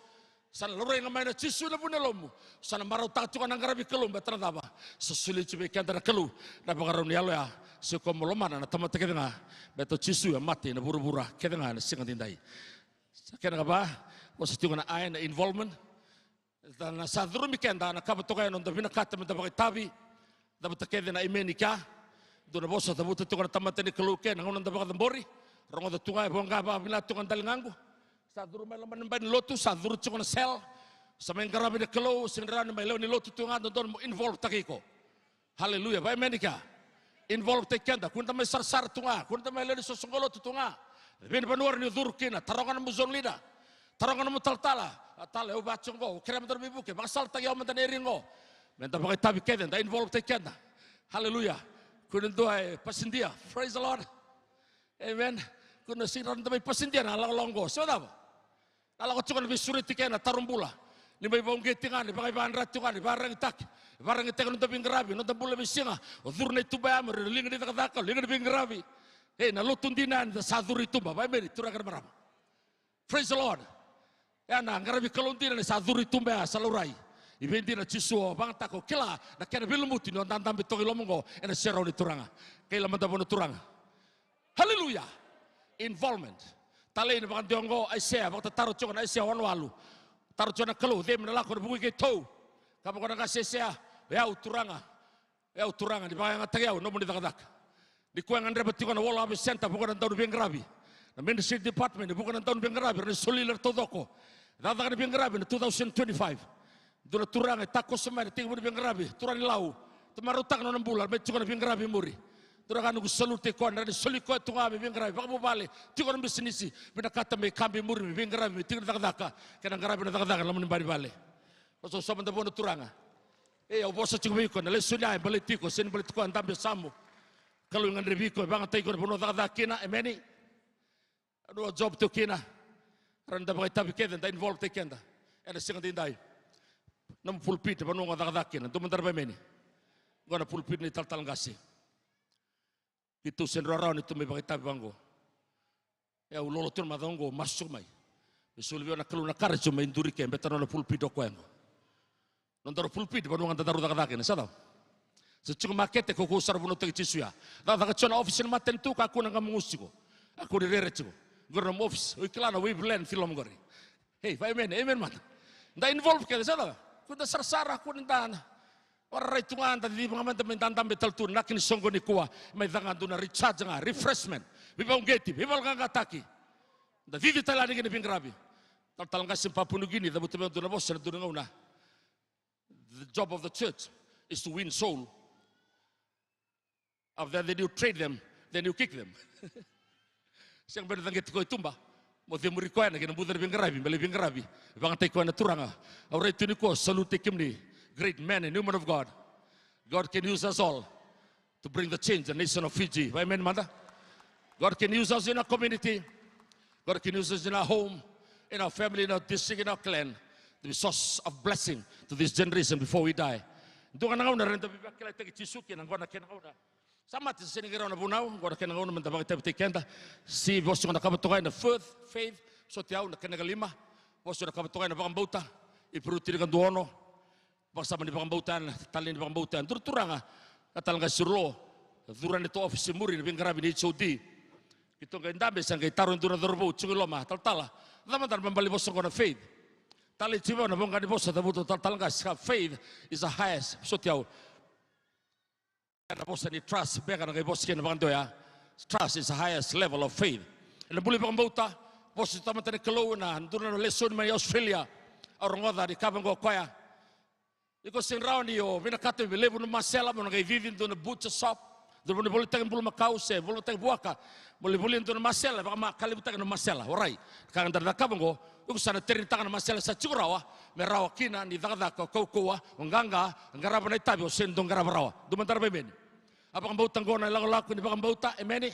Sa na laurai ga mai na Jisu ena vu ni yalomu. Sa na marautaka tiko na qaravi Kalou, baleta na cava? Sa solia tiko vei keda na Kalou na vakarau ni yalo ya. Se koya mo lomana na tamata kece ga. Baleta o Jisu e a mate ena vuravura kece ga ena siga nidai. Sa kena ikava, vosa tiko na I, na involvement. Da na sa curumi keda na ka vakatokai, na noda vinakata me da vakaitavi. Cavuta kece na emeni i kea. Dua na vosa cavuta tiko na tamata ni Kalou ke, na gauna da vakacabori. Rogoca tu ga, e voqa vakavinaka tiko na daligaqu. Sa curu mai loma ni bai ni lotu, sa curu tiko na cell. Sa mai qaravi na Kalou, sega ni rawa ni mai lewe ni lotu tu ga, dodonu mo involve-taki iko. Hallelujah. Va, emeni kea. Involve-taki keda. Kua ni da mai sarasara tu ga. Kua ni da mai lewe ni soqosoqo lotu tu ga. Vei na vanua rawa ni curu kina. Taroga nomu zone leader. Taroga nomu talatala. A tale, au vaka oqo. Au kerea mada na veivuke. Vakasalataki au mada na area oqo. Me da vakaitavi kece, da involve-taki keda. Hallelujah. Kua ni dua e pasidia. Praise the Lord. Amen. Kua ni sega ni rawa ni da mai pasidia na lakolako oqo. Se cava? Na lako tiko na veisureti kei na taro bula. Ni mai vakauqeti ga, ni vakaivakadra tiko ga, ni vakaragitaki. Vakaragitaki na noda veiqaravi, na noda bula veisiga. O curu na ituba ya, me rawa ni liga ni cakacaka, liga ni veiqaravi. Ei, na lotu dina ni da sa curu i tuba. Vakaemeni, turaga kei na marama. Praise the Lord. Ya na qaravi Kalou dina ni sa curu i tuba ya, sa laurai. I vei dina Jisu o vakayagataka, o kila na kena veilumuti ni o dadabe toka i loma oqo ena serau ni Turaga. Kei loma mada vua na Turaga. Hallelujah. Involvement. Talei na vakadewa oqo, Aisea, vakatataro tiko na Aisea ono walu. Taro tiko na Kalou, cei me na lako ena vuku i keitou? Kaya vaqo na qase Aisea, o yau Turaga. O yau Turaga, ni vakayagataki au, nomuni cakacaka. Nikua e gadreva tiko na World Harvest Centre, vuqa na dauniveiqaravi. Na Ministry Department, vuqa na dauniveiqaravi, rawa ni soli ira taucoko. Cakacaka ni veiqaravi na two thousand twenty-five. Dua na turaga e takoso mai na tekivu ni veiqaravi, turaga ni Lau. Tou marautaka na nona bula, me tiko na veiqaravi e muri. Dua na ka noqu salute koya, na rawa ni soli koya tu ga me veiqaravi, vakavuvale, tiko na bisinisi, vinakata me kabi e muri, me veiqaravi, me tiko na cakacaka, kei na qaravi na cakacaka, na loma ni bai ni vale. Vosa, vosa mada vua na Turaga. Ei, au vosa tiko vei iko, na lesoni ya e baleti iko, sega ni baleti koya, dabe yasamu. Kalou e gadrevi iko, e vakayagataki iko na vanua o cakacaka kina, emeni. Vanua o job tu kina. Rawa ni da vakaitavi kece, da involve-taki keda. Ena siga daidai. Nomu pulpit, vanua o cakacaka kina. Dua mada na vakaemeni. Qo na pulpit ni talatala qase. Keitou sega ni rawa ni tou mai vakaitavi vaqo. E, au lolo tu na macawa oqo, masu tiko mai. Me soli vei au na Kalou na courage meu mai duri ke, baleta na nona pulpit o koya oqo. Nodaru pulpit, vanua ga da daru cakacaka kina, sa cava? Sa tiko makete, kaukaua sara vunautaki Jisu ya. Cakacaka tiko na office ni matanitu, kakua ni qai magusu tiko. Kakua ni rere tiko. Qori nomu office, o kila na wavelength e loma qori. Ei, vakaemeni, amen mada. Da involve kece, sa cava? Kua ni da sarasara, kua ni da na. Vararai tu ga, da ciciva ga mada me da dabe tale tu, na kena soqo nikua, mai caka dua na recharge ga, refreshment, veivakauqeti, veivalaqaqataki. Da cici tale yani kina veiqaravi. Talatala qase Papua New Guinea, cavuta mai dua na vosa ena dua na gauna. The job of the church is to win soul. After that, then you trade them, then you kick them. Sega beka ni caqeti koya i tuba. Mo cemuri koya na kena buca na veiqaravi, me lai veiqaravi. Vakayagataki koya na Turaga. Au rai tu nikua, salute kemuni, great men and women of God. God can use us all to bring the change, the nation of Fiji. Amen, mada. God can use us in our community. God can use us in our home, in our family, in our district, in our clan, to be source of blessing to this generation before we die. Dua ga na gauna rawa ni da veivakakilaitaki Jisu kina, qo na kena gauna. Sa mate, sa sega ni qai rawa na vunau, qo na kena gauna me da vakaitavitaki keda. Sa vosa tiko na kava toka na faith, faith, soti au na kena ikalima. Vosa tiko na kava toka na vakabauta, Iperiu tinikadua ono. Vakasama ni vakabauta, na talei ni vakabauta. Dua na turaga, na talatala qase Sirolo, curu yani tu office e muri na veiqaravi ni H O D. Keitou qai dabe, sa qai taro e dua na cauravou tiko i loma, talatala, cava mada na balebale ni vosa qo na faith? Talei tiko vei au na voqa ni vosa, cavuta o talatala qase, faith is the highest, soti au. Na vosa ni trust beka na qai vosa kina vakadewa ya. Trust is the highest level of faith. Ena bula ni vakabauta, vosa ni tamata ni Kalou, na dua na lesoni mai Australia. Au rogoca ni kaya vaqo o koya. Iko sega ni rawa ni o vinakata me levu na masela mo na qai cici dua na butcher shop, dua na veivolitaki bulumakau se veivolitaki vuaka, mo lai volia dua na masela, vakamakalevutaki na masela. Orait, ka ga da na cakava oqo, iko sa na train-taka na masela sa tiko rawa, me rawa kina ni cakacaka o kaukaua, o qaqa, qarava na itavi o sega ni dau qarava rawa. Dua mada na vakaemeni. A vakabauta oqo na ilakolako ni vakabauta, emeni.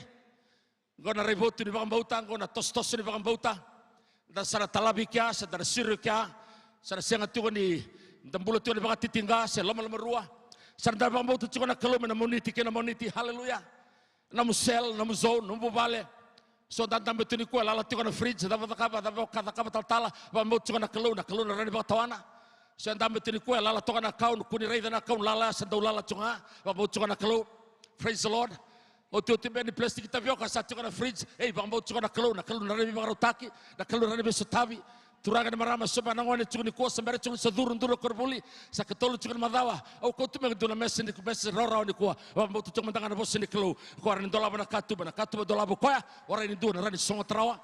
Oqo na raivotu ni vakabauta, oqo na tosotoso ni vakabauta. Da sa na talavi kea, se da na siro kea, sa na sega tiko ni da bula tiko ni vakatitiqa se lomalomarua. Sa da vakabauta tiko na Kalou mai na Moniti kei na Moniti. Haleluya. Nomu cell, nomu zone, nomu vuvale. So da dabe tu nikua e lala tiko na fridge, cava cakava, cava ka cakava talatala, vakabauta tiko na Kalou, na Kalou na rawa ni vakatawana. So e dabe tu nikua e lala toka na account, kua ni raica na account lala, sa dau lala tiko ga, vakabauta tiko na Kalou. Praise the Lord. Otioti beka ni plastic tavioka sa tiko na fridge. Ei, vakabauta tiko na Kalou, na Kalou na rawa ni veivakarautaki, na Kalou na rawa ni veisotavi. Turaga kei na marama, so beka na gone tiko nikua, sa bera tiko ni sa curu, duru na koronivuli, sa katolu tiko na macawa. Au kauta mai dua na message, message rawarawa nikua. Vakabauta tiko mada ga na vosa ni Kalou. Koya rawa ni dolava na katuba, na katuba dolava o koya, warai ni dua na rawa ni sogota rawa.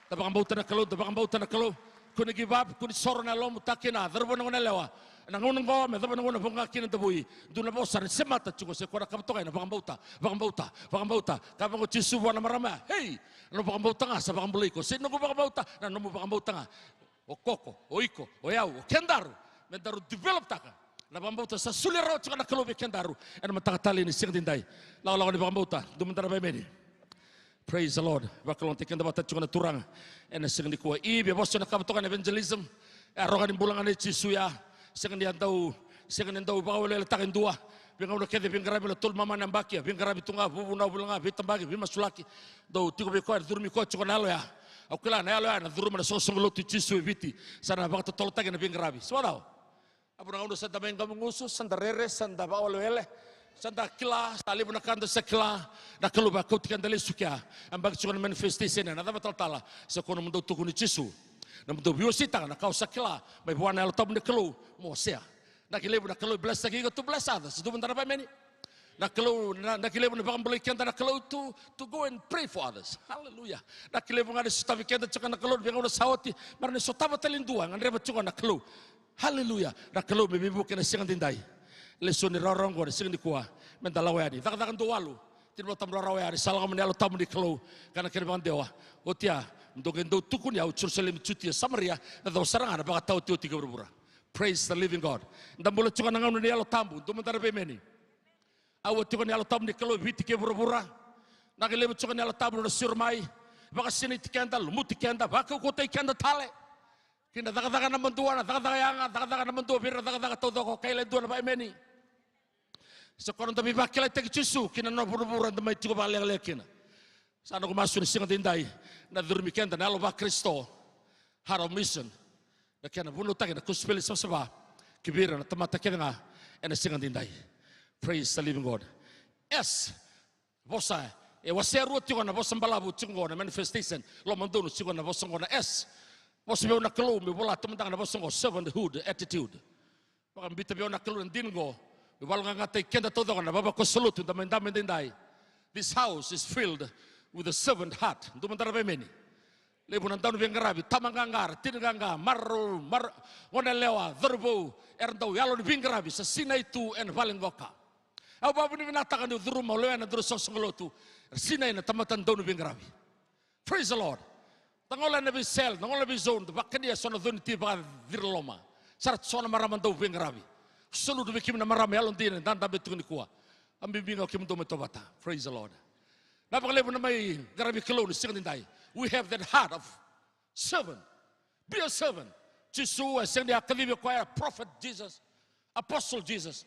Da vakabauta na Kalou, da vakabauta na Kalou. Kua ni give up, kua ni soro na yalomu, takina, cauravou, na goneyalewa. Ena gauna oqo me yacova na gauna voqa kina na davui. Dua na vosa na semata tiko, se koya na kava toka na vakabauta, vakabauta, vakabauta. Kaya vaqo o Jisu vua na marama ya, ei, na nomu vakabauta ga sa vakabulai iko. Sega ni noqu vakabauta, na nomu vakabauta ga. O koko, o iko, o yau, o kedaru, me daru develop-taka Na vakabauta sa solia rawa tiko na Kalou vei kedaru ena mataka talei ni siga daidai. Lakolako ni vakabauta, dou mada na vaimeni. Praise the Lord. Vakalougatataki keda vata tiko na Turaga ena siga nikua. Eve e vosa na ka vakatoka na evangelism. E a roka ni bula ga nei Jisu ya. Sega ni a dau, sega ni dau vakaweleweletaka e dua. Veigauna kece veiqaravi, na tolu mamana yabaki a veiqaravi tu ga, vuvuna, vula ga, veitabaki, veimasulaki. Dau tiko vei koya, curumi koya tiko na yalo ya. Au kila na yalo ya na curuma na soqosoqo lotu i Jisu e Viti. Sa na vakatotolotaki na veiqaravi. Sa vakacava? A vuna gauna sa da mai qamugusu, sa da rere, sa da vakawelewele, sa da kila, sa levu na ka da sa kila. Na Kalou vakauti keda lesu kea. A baki tiko na manifestation, na cava talatala? Sa kona mo dau tukuni Jisu. Na mo dau veiwaseitaka na ka o sa kila mai vua na Yalo Tabu ni Kalou, mo wasea. Na ki levu na Kalou bless-taki iko, to bless others. Dou mada na vaimeni. Na Kalou, na, na ki levu na vakabulai keda na Kalou to, to go and pray for others. Hallelujah. Na ki levu ga ni sotavi keda tiko na Kalou, veigauna sa oti, mera ni sotava tale e dua, gadreva tiko na Kalou. Hallelujah. Na Kalou me veivuke na siga daidai. Lesoni rawarawa oqo na siga nikua. Me da lako yani. Cakacaka dua walu. Tini vata rawarawa yani. Sa lako mai na Yalo Tabu ni Kalou. Ka na kena vakadewa. Oti ya, dou qai dau tukuni au, Jerusalemi, Jutia, Samaria, na cava sara ga na vakataotioti kei vuravura. Praise the living God. Da bula tiko na gauna ni Yalo Tabu. Dou mada na vaimeni. Au a tiko ni Yalo Tabu ni Kalou e Viti kei vuravura. Na ki levu tiko ni Yalo Tabu na siro mai. Vakasinaiti keda, lumuti keda, vakaukauwataki keda tale. Kei na cakacaka na madua, na cakacaka yaga, cakacaka na madua vei ira na cakacaka taucoko, kaila e dua na vaimeni. Sa koya na noda veivakakilaitaki Jisu ki na nona vuravura da mai tiko vakalekaleka kina. Sa noqu masu ni siga daidai, na curumi keda na yalo vaKarisito, heart of mission, na kena vunautaki na kosipeli savasava ki vei ira na tamata kece ga ena siga daidai. Praise the living God. S, vosa, e wasea rua tiko na vosa balavu tiko qo na manifestation, lomadonu tiko na vosa qo na S. Vosa vei au na Kalou meu vola taumada ga na vosa qo, servanthood attitude. Vakabita vei au na Kalou na dina qo, meu valoqaqataki keda taucoko na vavakoso lotu da mai dabe daidai. This house is filled with a servant heart. Dou mada na vaimeni. Levu na dau ni veiqaravi, tama qaqa, tini qaqa, marau, mar, gone yalewa, cauravou, era dau yalo ni veiqaravi, sa sinai tu ena vale qoka. Au vakavinavinakataka niu curuma, au lewena dua na soqosoqo lotu, era sinai na tamata dau ni veiqaravi. Praise the Lord. Da gole ena veisele, da gole ena veizone, da vakania so na cuniti vakacira loma. Sa ra so na marama dau veiqaravi. Salutu vei kemuni na marama yalodina, da dabe tu nikua. A bibi ga o kemudou mai Tovata. Praise the Lord. Na vakalevu na mai qaravi Kalou ni siga nidai. We have that heart of servant. Be a servant. Jisu e sega ni a kacivi koya, prophet Jesus, apostle Jesus,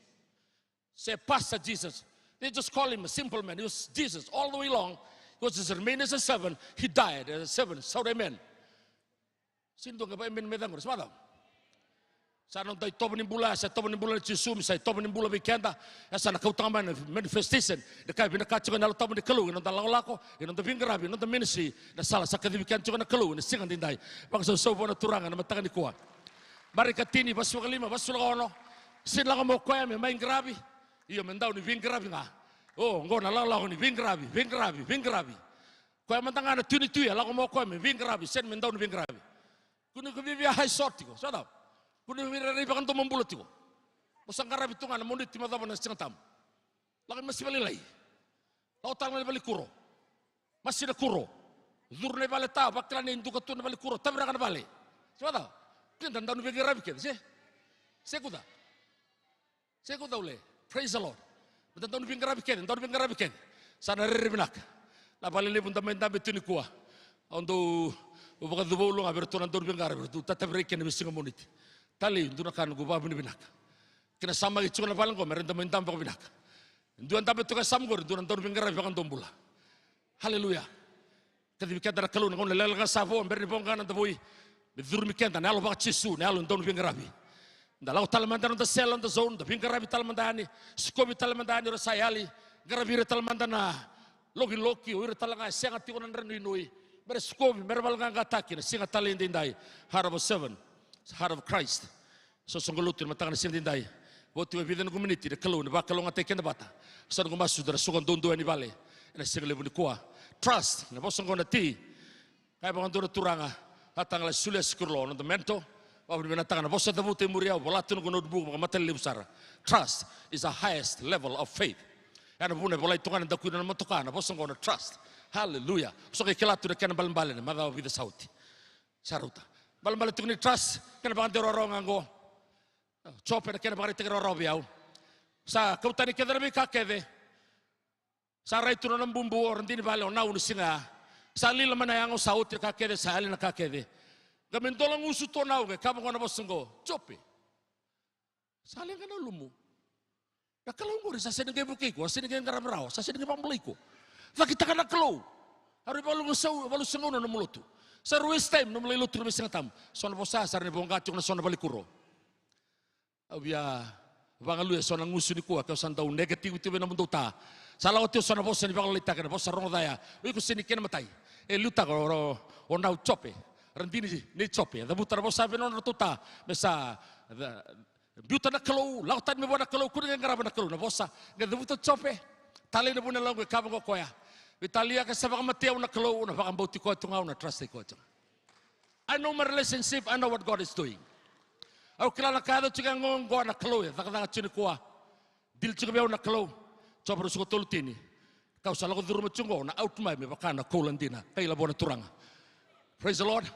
se pastor Jesus. They just call him a simple man. He was Jesus all the way along. He was just remain as a servant. He died as a servant. Shout amen. Sega ni dua ga va amen me cagore. Sa vacava? Sa noda itovo ni bula, sa itovo ni bula na Jisu, me sa itovo ni bula vei keda. E sa na kauta ga mai na manifestation. Na ka e vinakata tiko na Yalo Tabu ni Kalou, ena noda lakolako, ena noda veiqaravi, ena noda ministry, na sala sa kacivi keda tiko na Kalou ena siga nidai. Vakasausau vua na Turaga na mataka nikua. Marika tini, vasulu ka lima, vasulu ka ono. Sega ni lako mai o koya me mai qaravi. Io, me dau ni veiqaravi ga. O, oqo na lakolako ni veiqaravi, veiqaravi, veiqaravi. Koya mada ga na twenty-two, e lako mai o koya me veiqaravi, sega ni me dau ni veiqaravi. Kua ni ko viavia high sort tiko, sa vacava? Kua ni ko via rairai vakadomobula tiko. Mo sa qaravi tu ga na Moniti, Macawa, na Sigatabu. Lako i masiva lailai. Lako tale mai na valenikuro. Masi na kuro. Curu na ivale, ta vakila ni duka tu na valenikuro, taviraka na vale. Sa vacava? Keda dau ni veiqaravi kece, se? Se kuca? Se kuca ule? Praise the Lord. Meda dau ni veiqaravi kece, dau ni veiqaravi kece. Sa na rere vinaka. Na vale levu da mai dabe tu nikua. Au dau, au vakacuva ulu ga vei iratou na dau ni veiqaravi, ratou tatavi ira kina me siga Moniti. Talei, dua na ka noqu vakavinavinaka. Kena samaki tiko na vale oqo, me ra dau mai dabe vakavinaka. Dua dabe toka e Samu qori, dua na dau ni veiqaravi vakadomobula. Haleluya. Kacivi keda na Kalou na gauna lekaleka sa vo, bera ni voqa na davoi. Me curumi keda na yalo vakaJisu, na yalo ni dau ni veiqaravi. Da lako tale mada na noda sele, noda zone, da veiqaravi tale mada yani, sikovi tale mada yani o ira sa yali, qaravi ira tale mada na lokiloki, o ira tale ga e sega tiko na nodra nuinui. Mera sikovi, mera valoqaqataki na siga talei edaidai. Heart of a servant, heart of Christ. Soqosoqo lotu ena mataka ni siga edaidai. Vo tiko e vica noqu miniti, na Kalou ena vakalougatataki keda vata. Sa noqu masu da na suka doudou yani vale ena siga levu nikua. Trust, na vosa oqo na T. Kaya vakadua na Turaga, a taga lai solia, secure lo, noda mentor. Vakavinavinakataka na vosa cavuta e muri, au vola tu noqu notebook, vakamatalevu sara. Trust is the highest level of faith. Ena vuna e volai toka na dakuina na motoka, na vosa oqo na trust. Hallelujah. Sa qai kila tu na kena balebale na macawa vica sa oti. Sa rauta. Balebale tiko ni trust, kena vakadewa rawarawa ga oqo. Jope na kena vakaraitaki rawarawa vei au. Sa kau tani kece na veika kece. Sa rai tu na nona bubu, o radini vale, o nau ni siga ya. Sa lila mai na yago, sa oti na ka kece, sa yali na ka kece. Qai mai dola gusu tu o nau qai kaya vaqo na vosa qo, Jope, sa leqa na ulumu. Na Kalou qori sa sega ni qai vukei iko, sa sega ni qai qarava rawa, sa sega ni qai vakabulai iko. Cakitaka na Kalou. A rui valu, valusagavulu na nomu lotu. Sa rui waste time nomu lai lotu na veisigatabu. So na vosa sa rawa ni voqa tiko na so na valenikuro. Au via vagaluya so na gusu nikua, ke o sa dau negative tu vei nomudou ta. Sa lako tiko so na vosa ni vakalailaitaki, na vosa rogoca ya. O iko sega ni kena matai. E liutaka o, o, o nau Jope. Radini nei Jope. Cavuta na vosa vei nona ratou ta. Me sa, ca-, biuta na Kalou, lako tani mai vua na Kalou, kua ni qai qarava na Kalou. Na vosa, qai cavuta Jope. Talei na vuniyaloqu e kaya vaqo o koya. Veitalia ke sa vakamatei au na Kalou, au na vakabauti koya tu ga, au na trust-i koya tu ga. I know my relationship, I know what God is doing. Au kila na ka yaco tiko e yago qo na Kalou e cakacaka tiko nikua. Dili tiko vei au na Kalou. Jope ruasagavulu ka tolu tini. Kau sa lako curuma tiko qo na autumai me vaka na koula dina. Kaila vua na Turaga. Praise the Lord.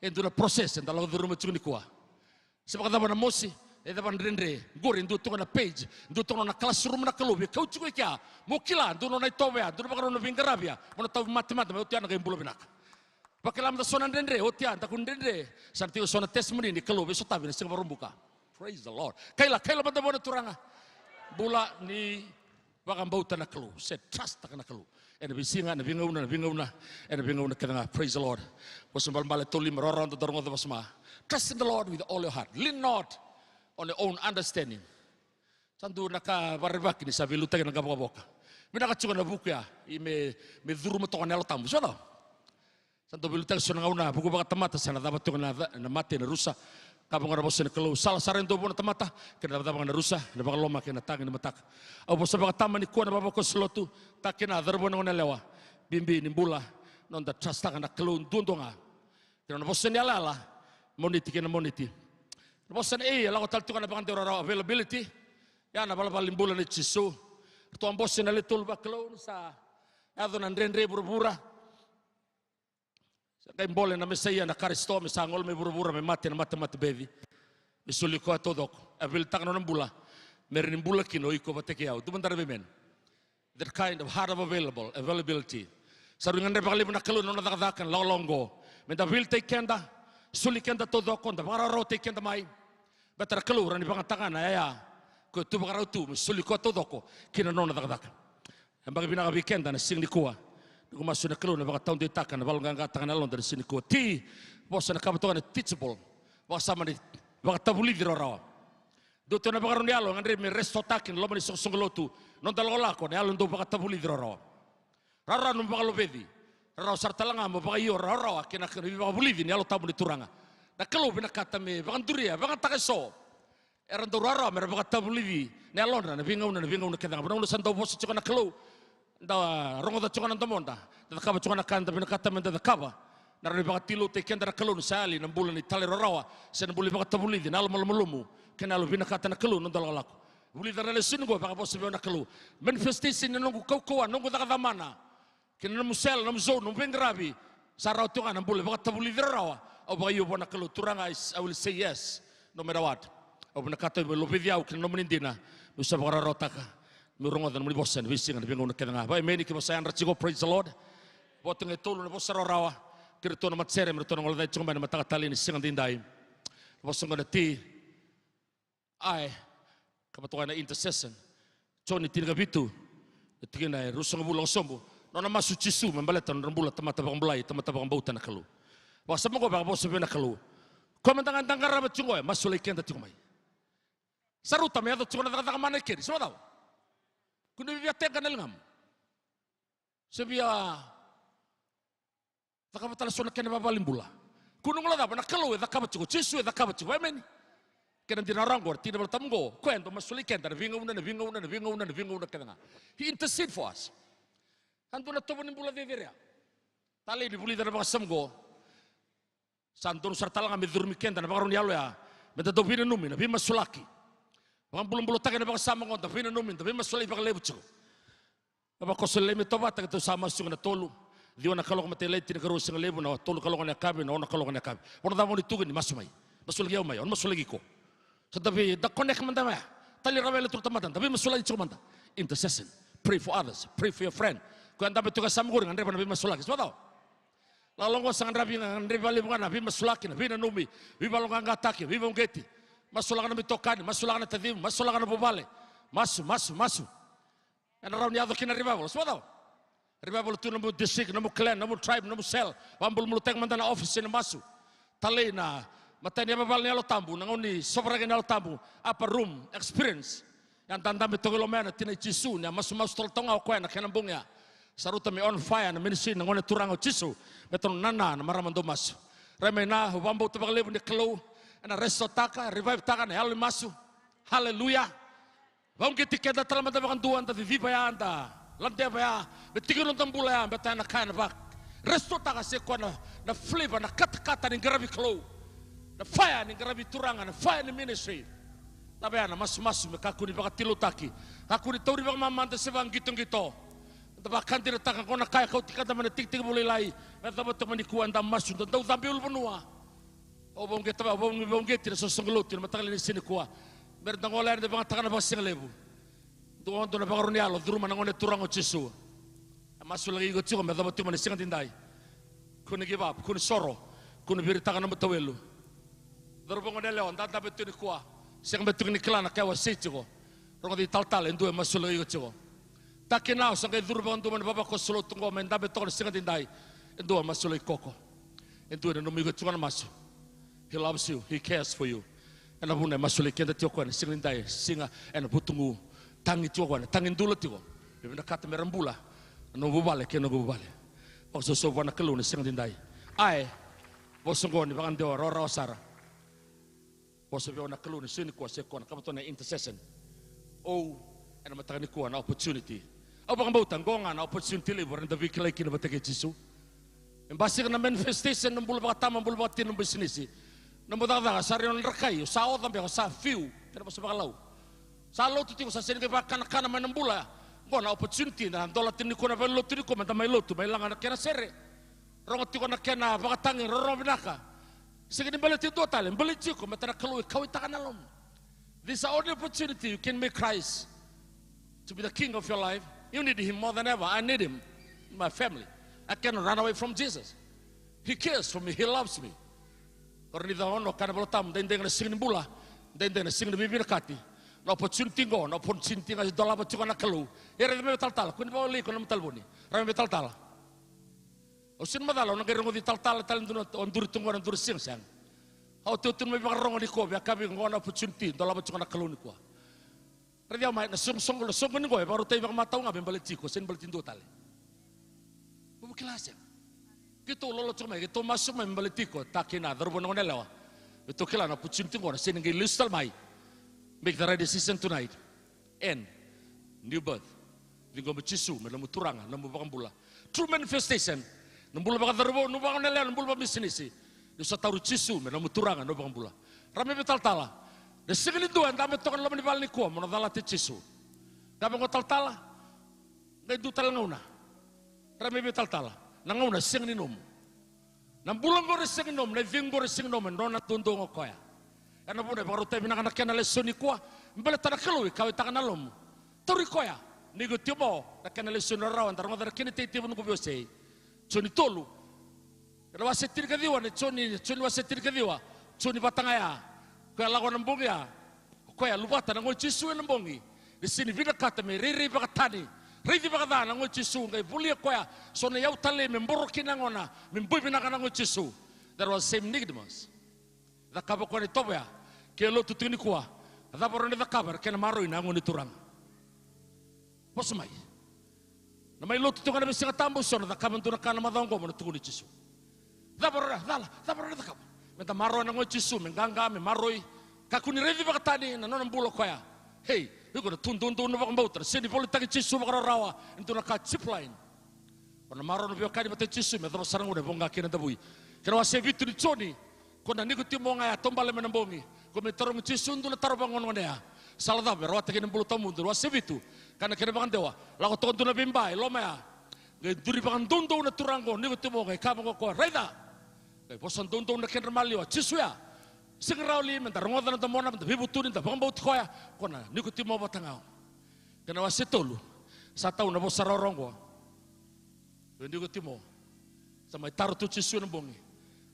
E dua na process eda lako curuma tiko nikua. Se vakacava na mosi, e cava na dredre. Qori e dua tu ga na page, dua tu ga na classroom na Kalou via kauti iko i kea. Mo kila, dua na nona itovo ya, dua na vakarau na veiqaravi ya. Mo na tauvi matemate, me oti ya na qai bula vinaka. Vakila mada so na dredre, oti ya, daku ni dredre. Sa na tiko so na testimony ni Kalou veisotavi na Siga Vakaraubuka. Praise the Lord. Kaila, kaila mada vua na Turaga. Bula ni vakabauta na Kalou, se trust-taka na Kalou. Ena veisiga, ena veigauna, ena veigauna, ena veigauna kece ga. Praise the Lord. Vosa balebale tolu lima, rawarawa da rogoca vosa ma. Trust in the Lord with all your heart. Lean not on your own understanding. Sa dua na ka vakarerevaki ni sa veiliutaki na qavokavoka. Vinaka tiko na vuku ya, i me, me curuma toka na Yalo Tabu. So na Sa dau veiliutaki so na gauna vuku vakatamata, sa na cava tiko na ca-, na mate, na rusa. Ka vaqo na vosa ni Kalou, sala sara e dua vua na tamata, kei na cava ga na rusa, na vakaloma kei na tagi ni mataka. Au vosa vakatama nikua na vavakoso lotu, takina, cauravou, na goneyalewa. Bibi ni bula, noda trust-taka na Kalou duadua ga. Kei na nona vosa ni yalayala, Moniti kei na Moniti. Na vosa na A, e lako tale tiko na vakadewa rawarawa, availability. Ia na valavala ni bula nei Jisu. Ratou a bose na lewe tolu vakalou, ni sa yaco na dredre e vuravura. Sa qai bole na Mesaia na Karisito, me sa gole mai vuravura me mate na matemate beci. Me soli koya taucoko. E veiliutaka na nona bula. Me rawa ni bula kina o iko vata kei au. Dua mada na amen. That kind of heart of available, availability. Sa rui gadreva vakalevu na Kalou na nona cakacaka ena lakolako oqo. Me da veiliutaki keda, soli keda taucoko, da vakarawarawataki keda mai. Baleta na Kalou rawa ni vakayagataka na yaya. Ko e tu vakarau tu, me soli koya taucoko, kina nona cakacaka. Yabaki vinaka vei keda na siga nikua. Noqu masu na Kalou na vakataudeitaka, na vakayaloqaqataka na yaloda na siga nikua. Ti, vosa na kava toka na teachable. Vakasama ni vakatavulici rawarawa. Dua tu na vakarau ni yalo, gadrevi me restore-taki na loma ni soqosoqo lotu. Noda lakolako, na yalo dau vakatavulici rawarawa. Rawarawa nomu vakaloveci. Rawarawa sara tale ga mo vakaio rawarawa, kei na, kei na veivakavulici ni Yalo Tabu ni Turaga. Na Kalou vinakata me vakaduria, vakayagataka eso. Era dau rawarawa mera vakatavulici na yalodra, na veigauna, na veigauna kece ga. Vanua sa dau vosa tiko na Kalou, da rogoca tiko na domoda, da cakava tiko na ka da vinakata meda cakava. Na rawa ni vakatiloutaki keda na Kalou ni sa yali na bula ni talairawarawa, se na bula ni vakatavulici, na yalo malumalumu, kei na yalo vinakata na Kalou, noda lakolako. Vulica na lesoni qo, vakavosa vei au na Kalou. Manifestation ni noqu kaukauwa, noqu cakacamana. Kei na nomu sela, nomu zone, nomu veiqaravi. Sa rawa tiko ga na bula vakatavulici rawarawa. Au vakaio vua na Kalou, Turaga, I s-, I will say yes, no matter what. Au vinakata me loveci au kei na nomuni dina. Meu sa vakarawarawataka. Meu rogoca na nomuni vosa ena veisiga, na veigauna kece ga. Vakaemeni, kevaka sa yadra tiko, praise the Lord. Vo tu ga e tolu na vosa rawarawa. Kei iratou na matasere, me ratou na gole cake tiko mai na mataka talei ni siga daidai. Vosa qo na T. Ai, ka vatoka na intercession. Joni tinikavitu, na tikina e ruasagavulu lako sobu. Nona masu Jisu me baleta na nodra bula tamata vakabulai, tamata vakabauta na Kalou. Vakasama qo, vakavosa vei na Kalou. Koya mada ga eda qarava tiko qo, e masulaki keda tiko mai. Sa rauta me yaco tiko na cakacaka mana i keri, sa vakacava? Kua ni via teqa na ligamu. Se via cakava tale so na kena ivalavala ni bula. Kua ni guilecava, na Kalou e cakava tiko, Jisu e cakava tiko, emeni. Kena dina rawa qo, tikina Volatabu qo, koya e dau masulaki keda na veigauna, na veigauna, na veigauna, na veigauna kece ga. He intercede for us. Sa dua na itovo ni bula cecere ya. Talei ni vulica na vakasama qo. Sa donu sara tale ga me curumi keda na vakarau ni yalo ya. Meda dau veinanumi, na veimasulaki. Vakabulabulataki na vakasama qo, da veinanumi, da veimasulaki vakalevu tiko. Na vakaso lailai me tovata, keitou sa masu tiko na tolu. Ciwa na kaloko matai lailai, tinikarua sigalevu, na tolu kaloko na yakavi, na ono kaloko na yakavi. Vanua cava o ni tukuni, masu mai. Masulaki au mai, au na masulaki iko. Sa da vei, da connect mada mai. Tali ra vei le turu tamata, da veimasulaki tiko mada. Intercession. Pray for others. Pray for your friend. Ko ya dabe tu ka sa mukuri, ga dreva na veimasulaki. Sa vacava? Lagalagosa ga dravi ga, ga drevi valevu ga na veimasulaki, na veinanumi, veivaloqaqataki, veivauqeti. Masulaka na veitokani, masulaka na tacimu, masulaka na vuvale. Masu, masu, masu. Ena rawa ni yaco kina revival, sa vacava? Revival tu nomu district, nomu clan, nomu tribe, nomu cell. Vabulubulutaki mada na office ena masu. Talei na matai ni yavavala ni Yalo Tabu, na gauna ni sovaraki ni Yalo Tabu, upper room experience. Ya da dabe toka i loma ya na tina i Jisu, ni a masumasu tale toka ga o koya na kena bogi ya. Sa rauta me on fire na ministry na Gone Turaga o Jisu, me tou nana na marama dau masu. Rai mai na, au vakabauta vakalevu ni Kalou ena restore-taka, revive-taka na yalo ni masu. Hallelujah. Vauqeti keda tale mada vakadua, da ciciva ya, da ladeva ya, me tiki noda bula ya, beta ya na ka ena vaka restore-taka se koya na, na flavor, na katakata ni qaravi Kalou. Na fire ni qaravi Turaga, na fire ni ministry. Cava ya na masumasu me kakua ni vakatilautaki, kakua ni tauri vakamamada se vakaqitoqito. Da vakadinataka qo na ka e kauti keda mai na itekitekivu lailai, me yacova toka mai nikua, da masu, da dau cabe i ulunivanua. Au vauqeta, au vau-, vauqeti na soqosoqo lotu ena mataka lailai ni siga nikua. Me ra da gole yani, da vagataka na vakasigalevu. Dua, dua na vakarau ni yalo, curuma na Gone Turaga o Jisu. E masulaki iko tiko me yacova tiko mai na siga edaidai. Kua ni give up, kua ni soro, kua ni viritaka na nomu tauwelu. Cauravou, goneyalewa, da dabe tu nikua. Sega beka tiko ni kila na ka e wasei tiko. Rogoci italatala, e dua e masulaki iko tiko. Takina, o sa qai curu vakadua mai na vavakoso lotu qo, mai dabe toka na siga edaidai. E dua e masulaki iko. E dua e nanumi iko tiko na masu. He loves you. He cares for you. Ena vuna e masulaki keda tiko o koya na siga edaidai, siga ena vutugu. Tagi tiko o koya, na tagi dula tiko. Me vinakata me ra bula na nomu vuvale kei na noqu vuvale. Vakasausau vua na Kalou na siga edaidai. Ae, vosa oqo ni vakadewa rawarawa sara. Vosa vei au na Kalou ni siga nikua, se koya na ka vata na intercession. Ou, ena mataka nikua na opportunity. Au vakabauta qo ga na opportunity levu eda veikilai kina vata kei Jisu. Me basika na manifestation, na bula vakatama, bula vakatina, na bisinisi. Na nomu cakacaka, sa rairai drakai, o sa oca beka, o sa fiu, kena vosa vakalau. Sa lotu tiko, sa sega ni qai vakanakana mai na bula. Qo na opportunity, na dola tiko nikua na valenilotu nikua, meda mai lotu, mai laga na kena sere. Rogo tiko na kena vakatagi, rorogo vinaka. Sega ni baleti dua tale, baleti iko, me ta na Kalou e kauwaitaka na yalomu. This is the only opportunity you can make Christ to be the king of your life. You need him more than ever. I need him in my family. I cannot run away from Jesus. He cares for me. He loves me. Koronitha ono, kaya na iVolatabu, daidai ga na siga ni bula, daidai na siga ni veivinakati. Na opportunity qo, na opportunity ga e dolava tiko na Kalou. Ia raica mai vei talatala, kua ni vakalei iko na nomu talevoni. Raica mai vei talatala. Au sega ni macala, au na qai rogoci talatala tale, dua na, o duri tu qo na dua na siga, sega. Au te, au tu mai vakarorogo nikua, via kaya vei iko qo na opportunity dolava tiko na Kalou nikua. Raici au mai, na soqosoqo, na soqo ni qo e vakarautaki vakamatau ga me baleti iko, sega ni baleti dua tale. Mo kila, sega. Keitou lolo tiko mai, keitou masu mai me baleti iko, takina, cauravou, na goneyalewa. Keitou kila na opportunity qo na sega ni qai lesu tale mai. Make the right decision tonight. And new birth. Ciqoma Jisu me nomu Turaga, nomu iVakabula. True manifestation. Na bula vakacauravou, na bula vakagoneyalewa, na bula vakabisinisi. Ni sa tauri Jisu me nomu Turaga, nomu iVakabula. Raica mai vei talatala. Na sega ni dua e dabe toka na loma ni vale nikua mo na calati Jisu. Kaya vaqo talatala. Qai dua tale na gauna. Raica mai vei talatala. Na gauna e sega ni nomu. Na bula qori e sega ni nomu, na icegu qori e sega ni nomu, e nona duadua ga o koya. Ena vuna e vakarautaki vinaka na kena lesoni nikua, baleta na Kalou e kauwaitaka na yalomu. Tauri koya, Nikotimo, na kena lesoni rarawa eda rogoca na kena iteitei, Vanua ko Veiwasei. Joni tolu. Ena wase tinikaciwa, na Joni, Joni wase tinikaciwa. Joni vata ga ya. Koya lako na bogi ya. O koya luvata na gone Jisu ena bogi. Ni sega ni vinakata me rairai vakatani. Raici vakaca na gone Jisu, qai volia koya so na iyau talei me boro kina na yagona, me boi vinaka na gone Jisu. That was same Nicodemus. Cakava koya na itovo ya. Ke lotu tiko nikua, cava rawa ni cakava era kena maroi na yago ni Turaga? Vosa mai. Na mai lotu tiko ga na Veisiga Tabu, so na cakava dua na ka na macawa oqo mo na tukuni Jisu. Cava ra, cala, cava ra na cakava? Me da maroroya na gone Jisu, me qaqa, me maroi. Kakua ni raici vakatani na nona bula o koya. Hei, iko na tu doudou na vakabauta, na sega ni volitaki Jisu vakarawarawa, e dua na ka zipline. O na maroroya na veiwekani vata kei Jisu, me yacova sara na gauna e voqa kina na davui. Kena wase vitu ni Joni, ko na Nikotimo ga ya taubale mai na bogi. Ko mai tarogi Jisu dua na taro vakagonegonea. Sala cava e rawata kina na bula tawamudu, na wase vitu. Kaya na kena vakadewa, lako toka dua na veiba e loma ya. Qai duri vakadoudou na turaga qo, Nikotimo, qai kaya vaqo o koya, raica. Qai vosa doudou na kedra maliwa, Jisu ya. Sega rawa li meda rogoca na domona, meda veivutuni, da vakabauti koya? Ko na Nikotimo vata ga. Kena wase tolu, sa tau na vosa rawarawa oqo. Vei Nikotimo, sa mai taro tu o Jisu ena bogi.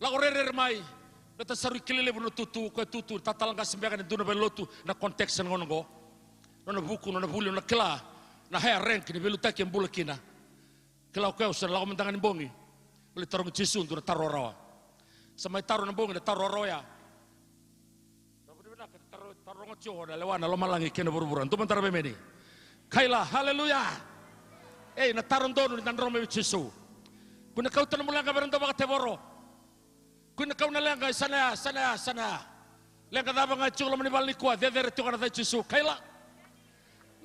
Lako rerere mai, baleta sa rui kila levu na tutu, koya tutu, tatala qase beka ni dua na valenilotu, na context ena gauna oqo. Nona vuku, nona vuli, nona kila na higher rank ni veiliutaki e bula kina. Kila o koya, au sa na lako mada ga ni bogi. Voli tarogi Jisu dua na taro rawarawa. Sa mai taro na bogi na taro rawarawa ya. Taro vinaka, taro, taroga tiko na lewa na lomalagi kei na vuravura. Dua mada ra vei meni. Kaila, haleluya. Ei, na taro donu ni da dro mai vei Jisu. Kua ni kauta na nomu leqa vei ira dau vakatevoro. Kua ni kau na leqa, e sa na ya, sa na ya, sa na ya. Leqa cava ga e tiko loma ni vale nikua, cecere tiko ga na yaca i Jisu. Kaila.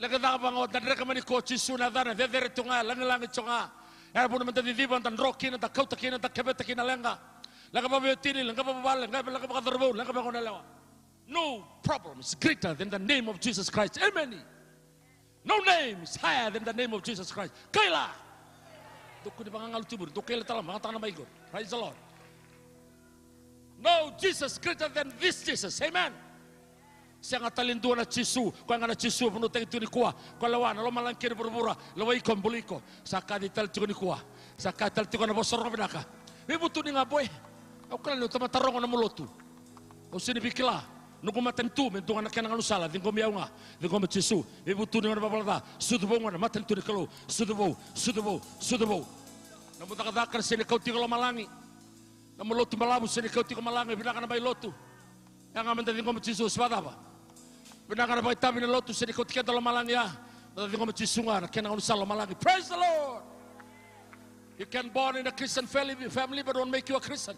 Leqa cava ga o dadreka mai nikua, o Jisu na yacana, cecere tiko ga, lagilagi tiko ga. E vuna meda ciciva, da dro kina, da kauta kina, da keveta kina leqa. Leqa vakaveiwatini, leqa vakavuvale, leqa, leqa vakacauravou, leqa vakagoneyalewa. No problem is greater than the name of Jesus Christ. Amen. No name is higher than the name of Jesus Christ. Kaila. Dou kua ni vagagalu tiko qori, dou kaila tale ga, vakayagataka na mai qori. Praise the Lord. No Jesus greater than this Jesus. Amen. Sega tale ni dua na Jisu, koya ga na Jisu e vunautaki tiko nikua. Koya lewa na lomalagi kei na vuravura, lewai iko, buli iko. Sa kaci tale tiko nikua. Sa kaci tale tiko na vosa rogo vinaka. Veivutuni ga boy. Au kila niu tamata rogo na nomu lotu. Au sega ni via kila. Noqu matanitu me dua ga na kena gaunisala, ciqomi au ga, ciqomi Jisu. Veivutuni gona vakavala ca, sucu vou gona, matanitu ni Kalou, sucu vou, sucu vou, sucu vou. Nomu cakacaka na sega ni kauti iko lomalagi. Nomu lotu balavu sega ni kauti iko lomalagi, vinaka na mai lotu. Ia ga meda ciqomi Jisu, se vakacava? Vinaka na vakaitavi ni lotu, sega ni kauti keda lomalagi, ia. Meda ciqomi Jisu ga, na kena gaunisala lomalagi. Praise the Lord. You can born in a Christian family, family, but won't make you a Christian.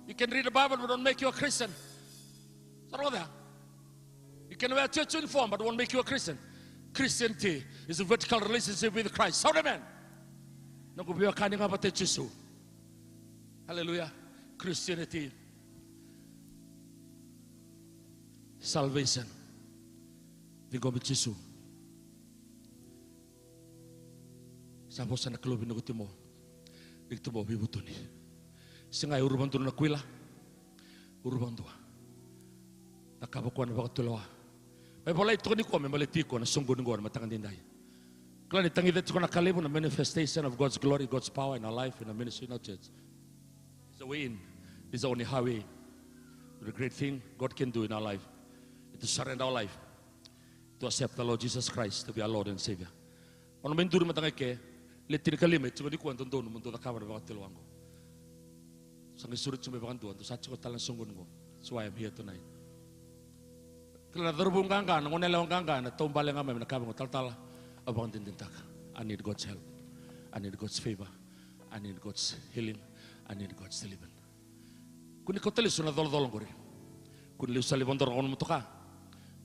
You can read the Bible, but won't make you a Christian. Sa rogoca ya? You can wear church uniform, but won't make you a Christian. Christianity is a vertical relationship with Christ. Shout amen. Noqu veiwekani ga vata kei Jisu. Hallelujah. Christianity. Salvation. Ciqomi Jisu. Sa vosa na Kalou vei Nikotimo. Nikotimo, veivutuni. Sega, e uru vakadua na kuila. Uru vakadua. Cakava o koya na vakatulewa. Mai volai toka nikua me baleti iko na soqoni qo ena mataka edaidai. Kila ni tagica tiko na ka levu, na manifestation of God's glory, God's power in our life, in our ministry, in our church. It's a way in. It's the only highway to the great thing God can do in our life. To surrender our life to accept the Lord Jesus Christ to be our Lord and Savior. O na mai duri mada ga i ke, le tinikalima e tiko nikua, e dodonu mo dou cakava na vakatulewa qo. Sa qai sureti tiko mai vakadua, dou sa tiko tale na soqoni qo. That's why I'm here tonight. Kila na cauravou qaqa, na goneyalewa qaqa, na taubale ga mai, na ka vaqo, talatala, au vakadinadinataka. I need God's help. I need God's favor. I need God's healing. I need God's deliverance. Kua ni kauta lesu na colacola qori. Kua ni lesu sara i vadora na gauna motoka.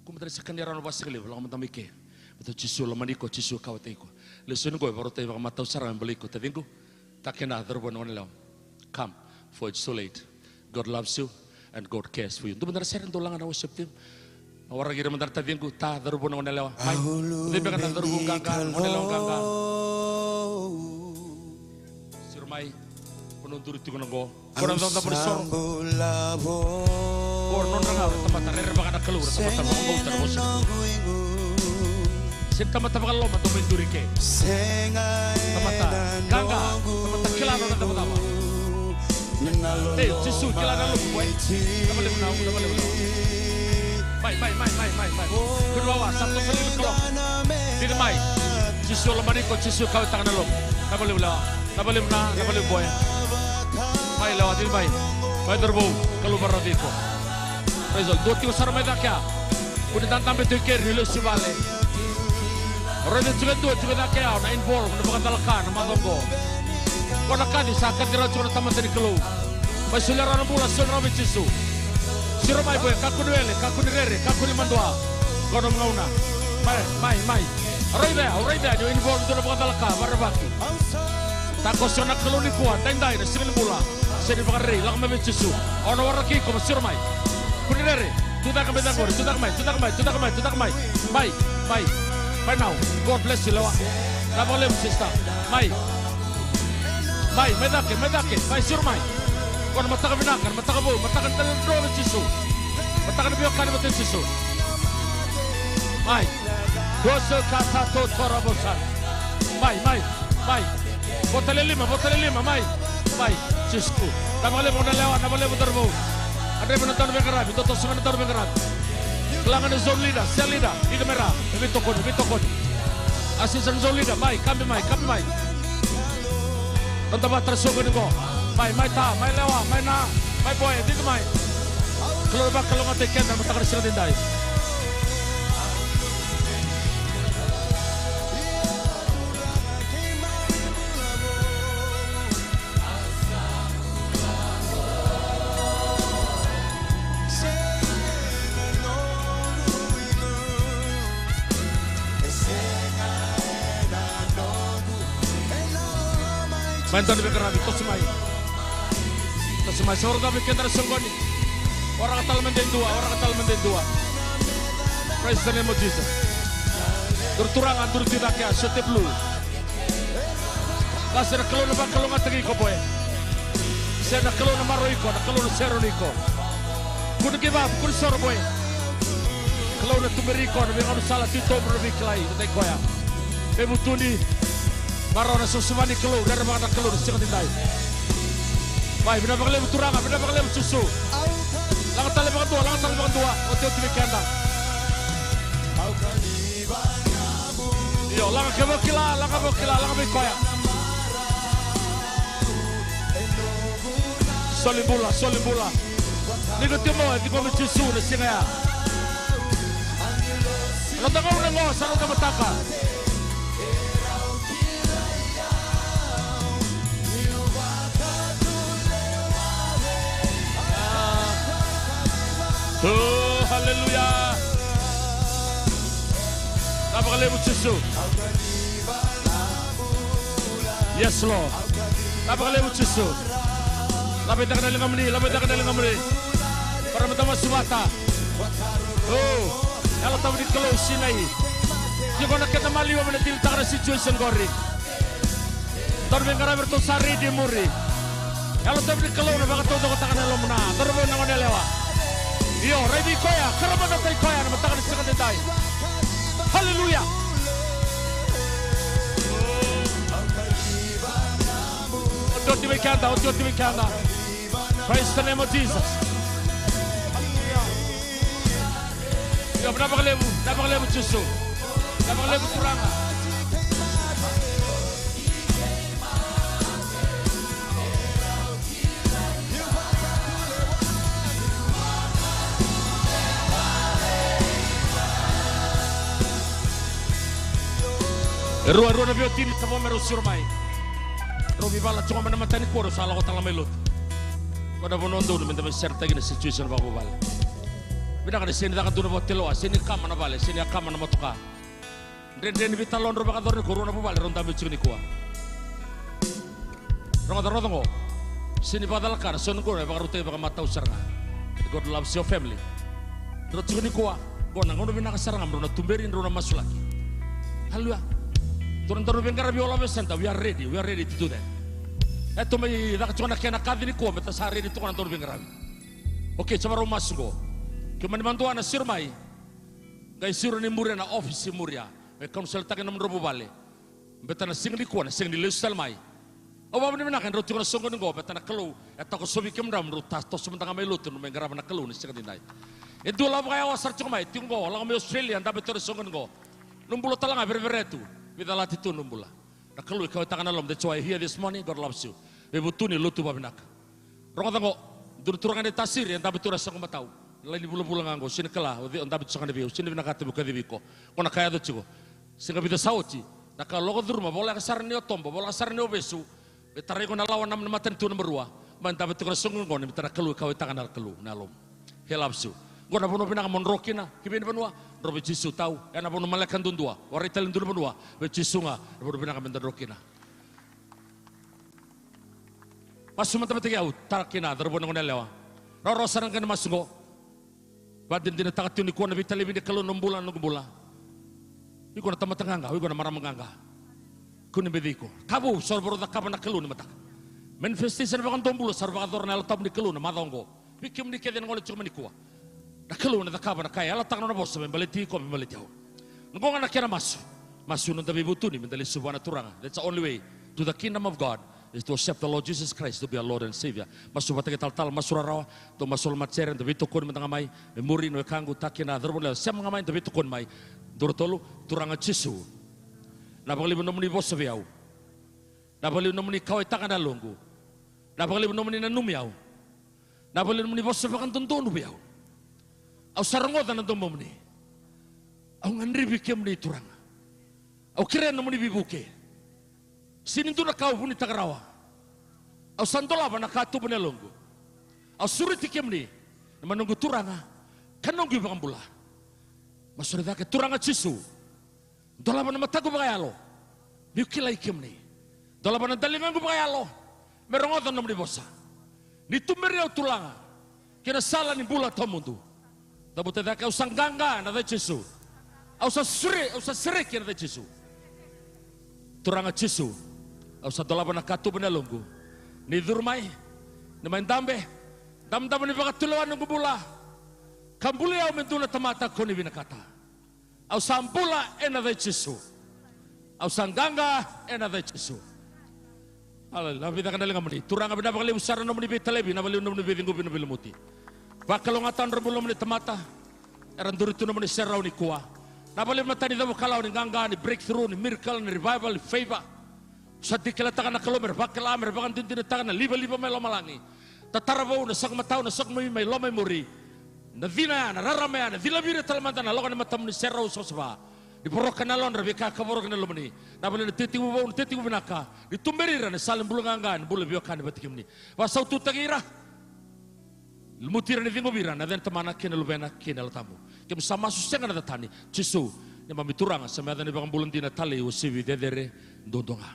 Kua mada ni sa kania rawa na vakasigalevu, lako mada mai ke. Baleta o Jisu lomani iko, Jisu kauwaitaki iko. Lesoni qo e vakarautaki vakamatau sara me baleti iko, taciqu. Takina, cauravou, na goneyalewa. Come, for it's too late. God loves you and God cares for you. Dua mada na sere, dou laga na worship team. Waraki ira mada na taciqu, ta, cauravou, na goneyalewa. Mai. Cei beka na cauravou qaqa, na goneyalewa qaqa? Siro mai. Ko na duri tiko na qo. Ko na caucau ni soro. Ko na nodra ga na tamata rerevaka na Kalou, na tamata vakabauta na vosa. Sega ni tamata vakaloloma dou mai duri ke. Tamata qaqa, tamata kila na nona cavacava. Ei, Jisu kila na lomamu, boy. Cava levu na, cava levu na. Mai, mai, mai, mai, mai, mai. Kua ni wawa, sa toso levu na kaloka. Cici mai. Jisu lomani iko, Jisu kauwaitaka na lomamu. Cava levu lewa. Cava levu na, cava levu boy. Mai lewa, cici mai. Mai cauravou, Kalou vakararavi iko. Praise the Lord. Dua tiko sara mai cake ya. Kua ni dadabe tu i keri ni lesu i vale. Raica tiko e dua tiko i cake ya, na involve, na vakacalaka, na macawa oqo. Ko na kaci, sa kaci rawa tiko na tamata ni Kalou. Mai solia rawa na bula, solia rawa vei Jisu. Siro mai boy, kakua ni wele, kakua ni rere, kakua ni madua. Qo na gauna. Mai, mai, mai. Au raica ya, au raica ya, ni o involve dua na vakacalaka, varevaki. Takoso na Kalou nikua, daidai na siga ni bula. Sega ni vakarerei, lako mai vei Jisu. Au na waraki iko, mo siro mai. Kua ni rere, tucake mai cake qori, tucake mai, tucake mai, tucake mai, tucake mai. Mai, mai. Mai now. God bless you, lewa. Vinaka vakalevu, sister. Mai. Mai, mai cake, mai cake, mai siro mai. Qo na mataka vinaka, na mataka vou, mataka ni dra-, drove Jisu. Mataka ni veiwekani vata kei Jisu. Mai. Doso kata to tora bosa. Mai, mai, mai. Vota le lima, vota le lima, mai. Mai. Jisu. Na vakalevu na lewa, na vakalevu dra vou. A draiva na dau ni veiqaravi, dou toso mai na dau ni veiqaravi. Kila ga ni zone leader, cell leader, iko mai ra, e veitokoni, veitokoni. Assistant zone leader, mai, kabi mai, kabi mai. Noda vata na soqoni qo. Mai, mai ta, mai lewa, mai na, mai boy, tiko mai. Kalou vakalougatataki keda na mataka ni siga edaidai. Mai dau ni veiqaravi, toso mai. Toso mai, sa waraka vei keda na soqoni. Waraka tale mada e dua, waraka tale mada e dua. Praise the name of Jesus. Duru turaga, duru tui cake, a sote blue. Ka se na Kalou na vakalougatataki iko boy. Se na Kalou na maroroi iko, na Kalou na seroni iko. Kua ni give up, kua ni soro boy. Kalou na tuberi iko, na veigaunisala titobu na veikilai, na tai koya. Veivutuni, marau na savasava ni Kalou, rerevaka na Kalou na siga edaidai. Mai, vinaka vakalevu turaga, vinaka vakalevu Jisu. Laga tale vakadua, laga tale vakadua, otioti vei keda. Io, laga ke vakila, laga vakila, laga vei koya. Soli bula, soli bula. Nikotimo, e ciqomi Jisu na siga ya. Noda gauna qo, sa noda mataka. Oh, hallelujah. Vinaka vakalevu Jisu. Yes, Lord. Vinaka vakalevu Jisu. Laveta na ligamuni, laveta na ligamuni. Para mada masu vata. Oh, Yalo Tabu ni Kalou sinai. Tiko na keda maliwa me na dilitaka na situation qori. Dau ni veiqaravi ratou sa ready e muri. Yalo Tabu ni Kalou na vakataucokotaka na yalomuna. Cauravou, na goneyalewa. Io, raici koya, karamataki koya na mataka ni siga edaidai. Hallelujah. Otioti vei keda, otioti vei keda. Praise the name of Jesus. Io, vinaka vakalevu, vinaka vakalevu Jisu. Vinaka vakalevu turaga. E rua, e rua na veiwatini sa vo me rau siro mai. Rau veivala tiko mai na mataka nikua, rau sa lako tale mai lotu. Qo na vanua donu me da mai sharetaki na situation vakavuvale. Vinaka ni sega ni caka dua na vakatulewa, sega ni kama na vale, sega ni kama na motoka. Dredre ni veitalodrau vakayacori nikua, rua na vuvale rau dabe tiko nikua. Rogoca, rogoca qo. Sega ni vakacala ka na so na gauna e vakarautaki vakamatau sara ga. God loves your family. Drau tiko nikua, qo na gauna vinaka sara ga me drau na tuberi, drau na masulaki. Hallelujah. Dua na daru veiqaravi all over center, we are ready, we are ready to do that. E tou mai caka tiko na kena kaci nikua, me ta sa ready tiko na daru veiqaravi. Okay, sa varau masu qo. Ke mani madua na siro mai. Qai siro ni muria na office muria. Me kaunsalitaki na nomudrau vuvale. Beta na siga nikua na siga ni lesu tale mai. Au vakavinavinaka e drau tiko na soqoni qo, beta na Kalou e takosovi kemudrau me drau ta toso mada ga mai lotu, drau mai qarava na Kalou na siga nidai. E dua lavo vakayawa sara tiko mai, tiko qo, lako mai Australia, dabe tu na soqoni qo. Nomu bula tale ga verevereya tu, veicalati tu nomu bula. Na Kalou e kauwaitaka na loma, that's why you're here this morning, God loves you. Veivutuni, lotu vakavinaka. Rogoca qo, dua na turaga ni Tasiri, e dabe tu na soqo matau. Na lai ni vulavula ga qo, sega ni kila, o cei, o dabe tu saka na vei au, sega ni vinakata meu kacivi iko. Ko na ka yaco tiko. Siga vica sa oti, na ka lako curuma, voleka sara ni o toba, voleka sara ni o vesu. Me tarai iko na lawa na matanitu naba rua. Mai dabe tiko na soqo qo, ni beta na Kalou e kauwaitaka na Kalou, na yalomu. He loves you. Qo na vanua vinaka mo dro kina, ki vei na vanua, dro vei Jisu tau, e na vanua maleka duadua, warai tale dua na vanua, vei Jisu ga, na vanua vinaka me da dro kina. Masu mada vata kei au, tara kina, cauravou, na goneyalewa. Rawarawa sara ga na masu qo. Vakadinadinataka tiko nikua na veitalevi ni Kalou na nomu bula, na noqu bula. Iko na tamata qaqa, iko na marama qaqa. Kua ni beci iko. Ka vou, so varau cakava na Kalou ni mataka. Manifestation vakadomobula sa ra vakayacora na Yalo Tabu ni Kalou na macawa oqo. Vei kemuni kece na gole tiko mai nikua, na Kalou ena cakava na ka e yalataka na nona vosa me baleti iko, me baleti au. Oqo ga na kena masu. Masu, noda veivutuni me da lesu vua na Turaga. That's the only way to the kingdom of God, is to accept the Lord Jesus Christ to be our Lord and Savior. Masu vata kei talatala, masu rarawa. Dou masu loma ni sere, da veitokoni mada ga mai. Me muri na wekaqu, taki na cauravou, sema ga mai, da veitokoni mai. Dua, rua, tolu. Turaga Jisu, na vakalevu nomuni vosa vei au. Na vakalevu nomuni kauwaitaka na yaloqu. Na vakalevu nomuni nanumi au. Na vakalevu nomuni vosa vakadodonu vei au. Au sa rogoca na domomuni. Au gadrevi kemuni, Turaga. Au kerea nomuni veivuke. Sega ni dua na ka au vunitaka rawa. Au sa dolava na katuba ni yaloqu. Au sureti kemuni me noqu Turaga ka noqu iVakabula. Masu cake, Turaga Jisu. Dolava na mataqu vakayalo meu kilai kemuni. Dolava na daligaqu vakayalo me rogoca na nomuni vosa. Ni tuberi au, Turaga, ki na sala ni bula tawamudu. Cavuta cake, au sa qaqa ena yaca i Jisu. Au sa sere-, au sa sereki ena yaca i Jisu. Turaga Jisu, au sa dolava na katuba ni yaloqu. Ni curu mai, ni mai dabe, dabedabe ni vakatulewa na noqu bula, ka buli au me dua na tamata ko ni vinakata. Au sa bula ena yaca i Jisu. Au sa qaqa ena yaca i Jisu. Aleluya. Na veicaka na ligamuni. Turaga, vinaka vakalevu sara na nomuni veitalevi, na vakalevu na nomuni veiciqomi, na veilumuti. Vakalougatataka na nodra bula na nomuni tamata era duri tu ena nomuni serau nikua. Na vakalevu na tani cavu kalawa ni qaqa, ni breakthrough, ni miracle, ni revival, ni favor. Sa dikelataka na Kalou me ra vakila, me ra vakadinadinataka na livaliva mai lomalagi. Tatara vou, na saku matau, na saku mai, mai loma i muri. Na cina ya, na rarama ya, na cilavi ira tale mada na loka ni matamuni serau savasava. Ni voroka na yalodra na veika ka voroka na lomani. Na vakalevu na titiko vou, na titiko vinaka. Ni tuberi ira ena sala ni bula qaqa, ni bula veiwekani vata kei kemuni. Vakasaututaki ira. Lumuti ira, ni ciqomi ira, ena yaca ni Tamana kei na Luvena kei na Yalo Tabu. Keimami sa masu sega ena yaca tani. Jisu, neimami Turaga, sa mai yaca ni iVakabula dina, talei, uasivi, cecere duadua ga.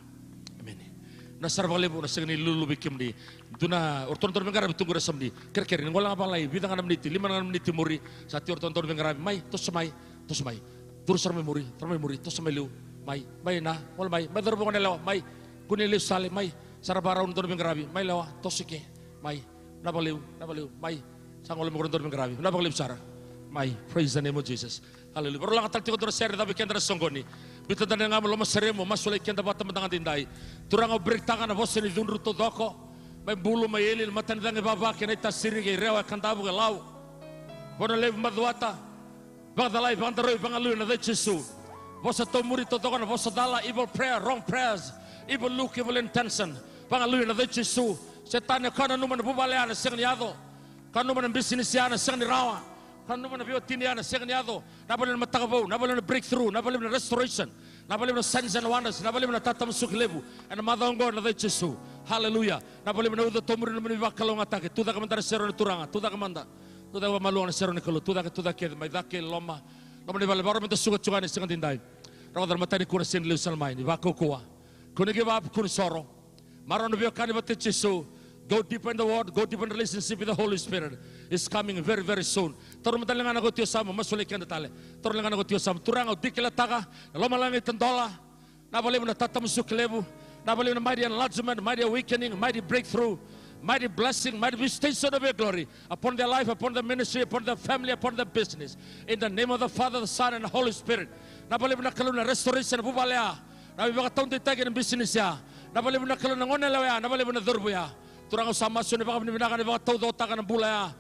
Emeni. Vinaka sara vakalevu, na sega ni lululu vei kemuni. Dua na, o ratou na dauveiqaravi tu qori, sa mani kerekere ni gole ga vakalailai, vica ga na miniti, lima ga na miniti muri. Sa tiko o ratou na dauveiqaravi, mai, toso mai, toso mai. Curu sara mai muri, curu mai muri, toso mai liu. Mai, mai na, gole mai, mai cauravou, goneyalewa, mai. Kua ni lesu tale, mai. Sa ra vakarau na dauveiqaravi, mai lewa, toso i ke. Mai. Vinaka vakalevu, vinaka vakalevu, mai. Sa gole mai qori na dauveiqaravi, vinaka vakalevu sara. Mai, praise the name of Jesus. Hallelujah. Vakarau lagata tale tiko e dua na sere, cava vei keda na soqoni. Biuta na ligamu, lomaseremu, masulaki keda vata mada ga edaidai. Turaga, au break-taka na vosa ni cudru taucoko. Mai Bulu, mai Eli, na matanicagi e Vava kei Naitasiri kei Rewa, e Kadavu kei Lau. Vanua Levu, Macuata. Vakacalai, vakadaroi, vagalui ena yaca i Jisu. Vosa taumuri taucoko, na vosa cala, evil prayer, wrong prayers, evil look, evil intention. Vagalui ena yaca i Jisu. Setani, o koya nanuma na vuvale ya na sega ni yaco. Koya nanuma na bisinisi ya na sega ni rawa. Koya nanuma na veiwatini ya na sega ni yaco. Na vakalevu na mataka vou, na vakalevu na breakthrough, na vakalevu na restoration, na vakalevu na signs and wonders, na vakalevu na tatamusuki levu ena macawa oqo ena yaca i Jisu. Hallelujah. Na vakalevu na uca taumuri na nomuni vakalougatataki. Tucake mada na iserau ni Turaga. Tucake mada. Tucake vakamalua na iserau ni Kalou. Tucake, tucake kece, mai cake, loma. Loma ni vale, vakarau meda suka tiko yani ena siga edaidai. Rogoca na imatai ni kua, na sega ni lesu tale mai, ni vakaukauwa. Kua ni give up, kua ni soro. Marau na veiwekani vata kei Jisu. Go deeper in the word, go deeper in relationship with the Holy Spirit. It's coming very, very soon. Taura mada na ligana ko tiko e yasamu, masulaki keda tale. Taura na ligana ko tiko e yasamu. Turaga, au dikelataka na lomalagi e tadola. Na vakalevu na tatamusuki levu. Na vakalevu na mighty enlargement, mighty awakening, mighty breakthrough, mighty blessing, mighty visitation of your glory upon their life, upon their ministry, upon their family, upon their business. In the name of the Father, the Son, and the Holy Spirit. Na vakalevu na Kalou na restoration, vuvale ya. Na veivakataudeitaki ena bisinisi ya. Na vakalevu na Kalou na goneyalewa ya, na vakalevu na cauravou ya. Turaga, au sa masu ena vakavinavinaka ni vakataucokotaka na bula ya.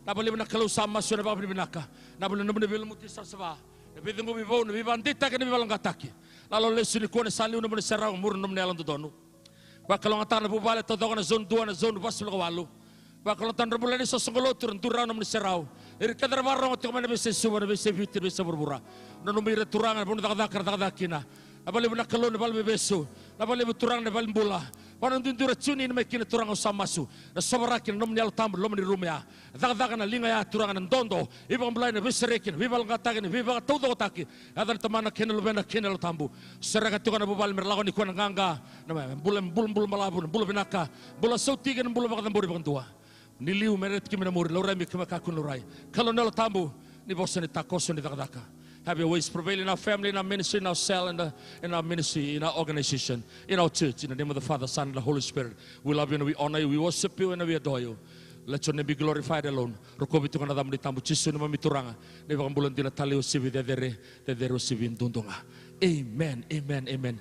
Na vakalevu na Kalou, sa masu ena vakavinavinaka. Na vakalevu na nomuni veilumuti savasava. Na veiciqomi vou, na veivakadeitaki, na veivakaleqataki. Lako lesu nikua, ni sa liu na nomuni serau, muri na nomuni yalododonu. Vakalougatataka na vuvale taucoko, na zone dua, na zone vasagavulu ka walu. Vakalougatataka na nodra bula na isoqosoqo lotu, ra duri rawa ena nomuni serau. Ira kece era vakarorogo tiko mai na veiyasai Suva, na veiyasai Viti, na veiyasai vuravura. Nanumi ira Turaga, na vanua cakacaka era cakacaka kina. Na vakalevu na Kalou na valeniveivesu. Na vakalevu Turaga na valenibula. Vanua duidui era tune in mai kina, Turaga, au sa masu. Na sovaraki na nomuni Yalo Tabu ena loma ni rumu ya. Cakacaka na liga ya, Turaga, na dodo. Veivakabulai, na veisereki, na veivakaleqataki, na veivakataucokotaki. Yaca ni Tamana kei na Luvena kei na Yalo Tabu. Sereka tiko na vuvale me ra lako nikua ena qaqa. Na bula, bula, bula balavu, na bula vinaka. Bula sautaki, na bula vakacabori vakadua. Ni liu me raici keimami na muri, laurai me keimami kakua ni laurai. Kalou na Yalo Tabu, ni vosa, ni takoso, ni cakacaka. Have your ways prevail in our family, in our ministry, in our cell, in, the, in our ministry, in our organization, in our church. In the name of the Father, Son, and the Holy Spirit, we love you and we honor you, we worship you and we adore you. Let your name be glorified alone. Rokovi tiko na yacamuni tabu, Jisu neimami Turaga, na iVakabula dina, talei uasivi, cecere, cecere uasivi duadua ga. Amen, amen, amen.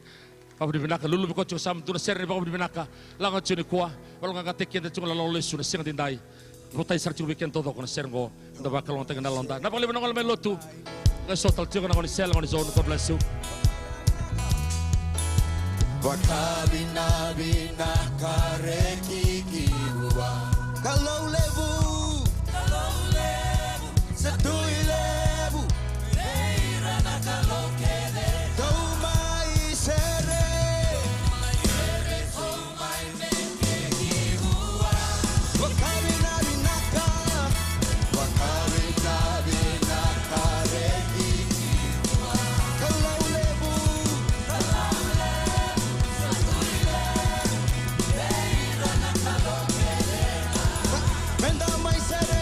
Vakavinavinaka, lululu vei koya tiko sa dua na sere ni vakavinavinaka. Lako tiko nikua, valoqaqataki keda tiko na lolo lesu na siga nidai. Votai sara tiko vei keda taucoko na sere qo. Da vakalougatataka na yaloda. Vinaka vakalevu na gole mai lotu. Qai so tale tiko na gone sele, gone zone. God bless you. Vakavinavinaka reki ki vua. Kalou levu. Kalou levu. Sa Tui levu. Vei ira na kalou kece. Dou mai sere. Dou mai sere. Vakavinavinaka, vakavinavinaka reki. Kalou levu. Meda mai sere.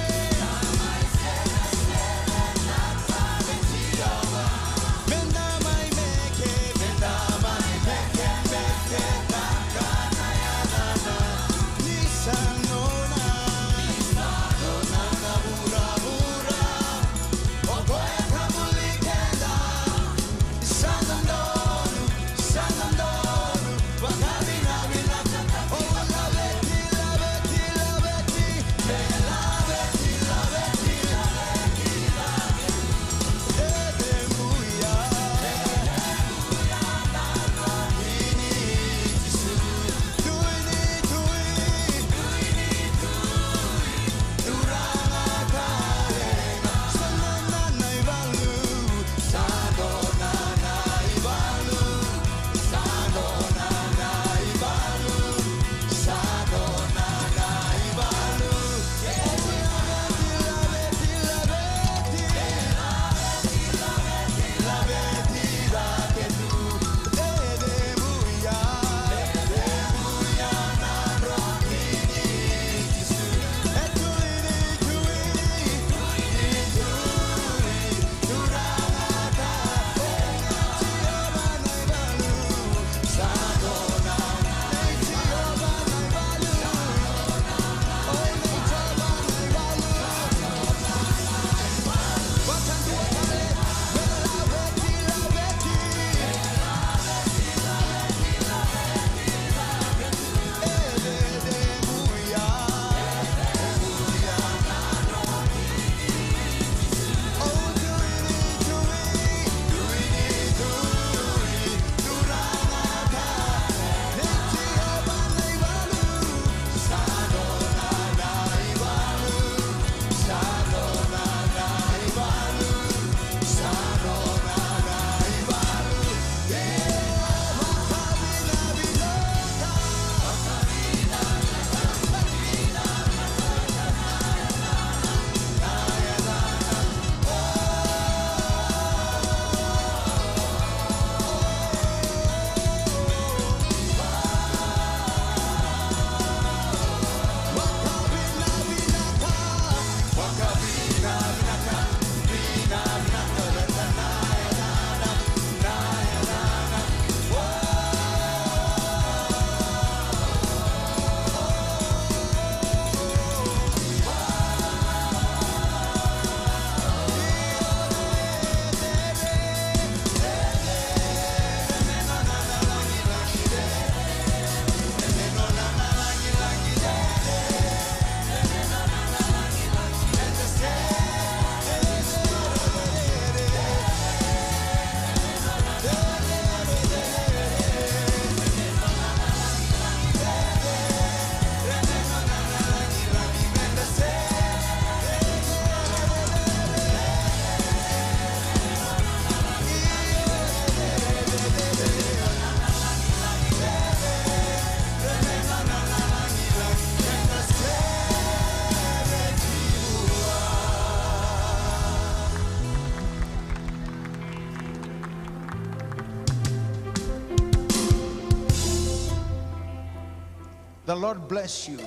The Lord bless you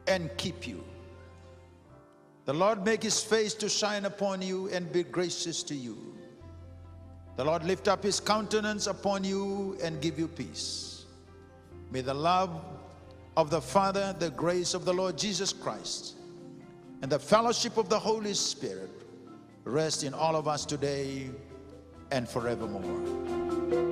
and keep you. The Lord make his face to shine upon you and be gracious to you. The Lord lift up his countenance upon you and give you peace. May the love of the Father, the grace of the Lord Jesus Christ, and the fellowship of the Holy Spirit rest in all of us today and forevermore.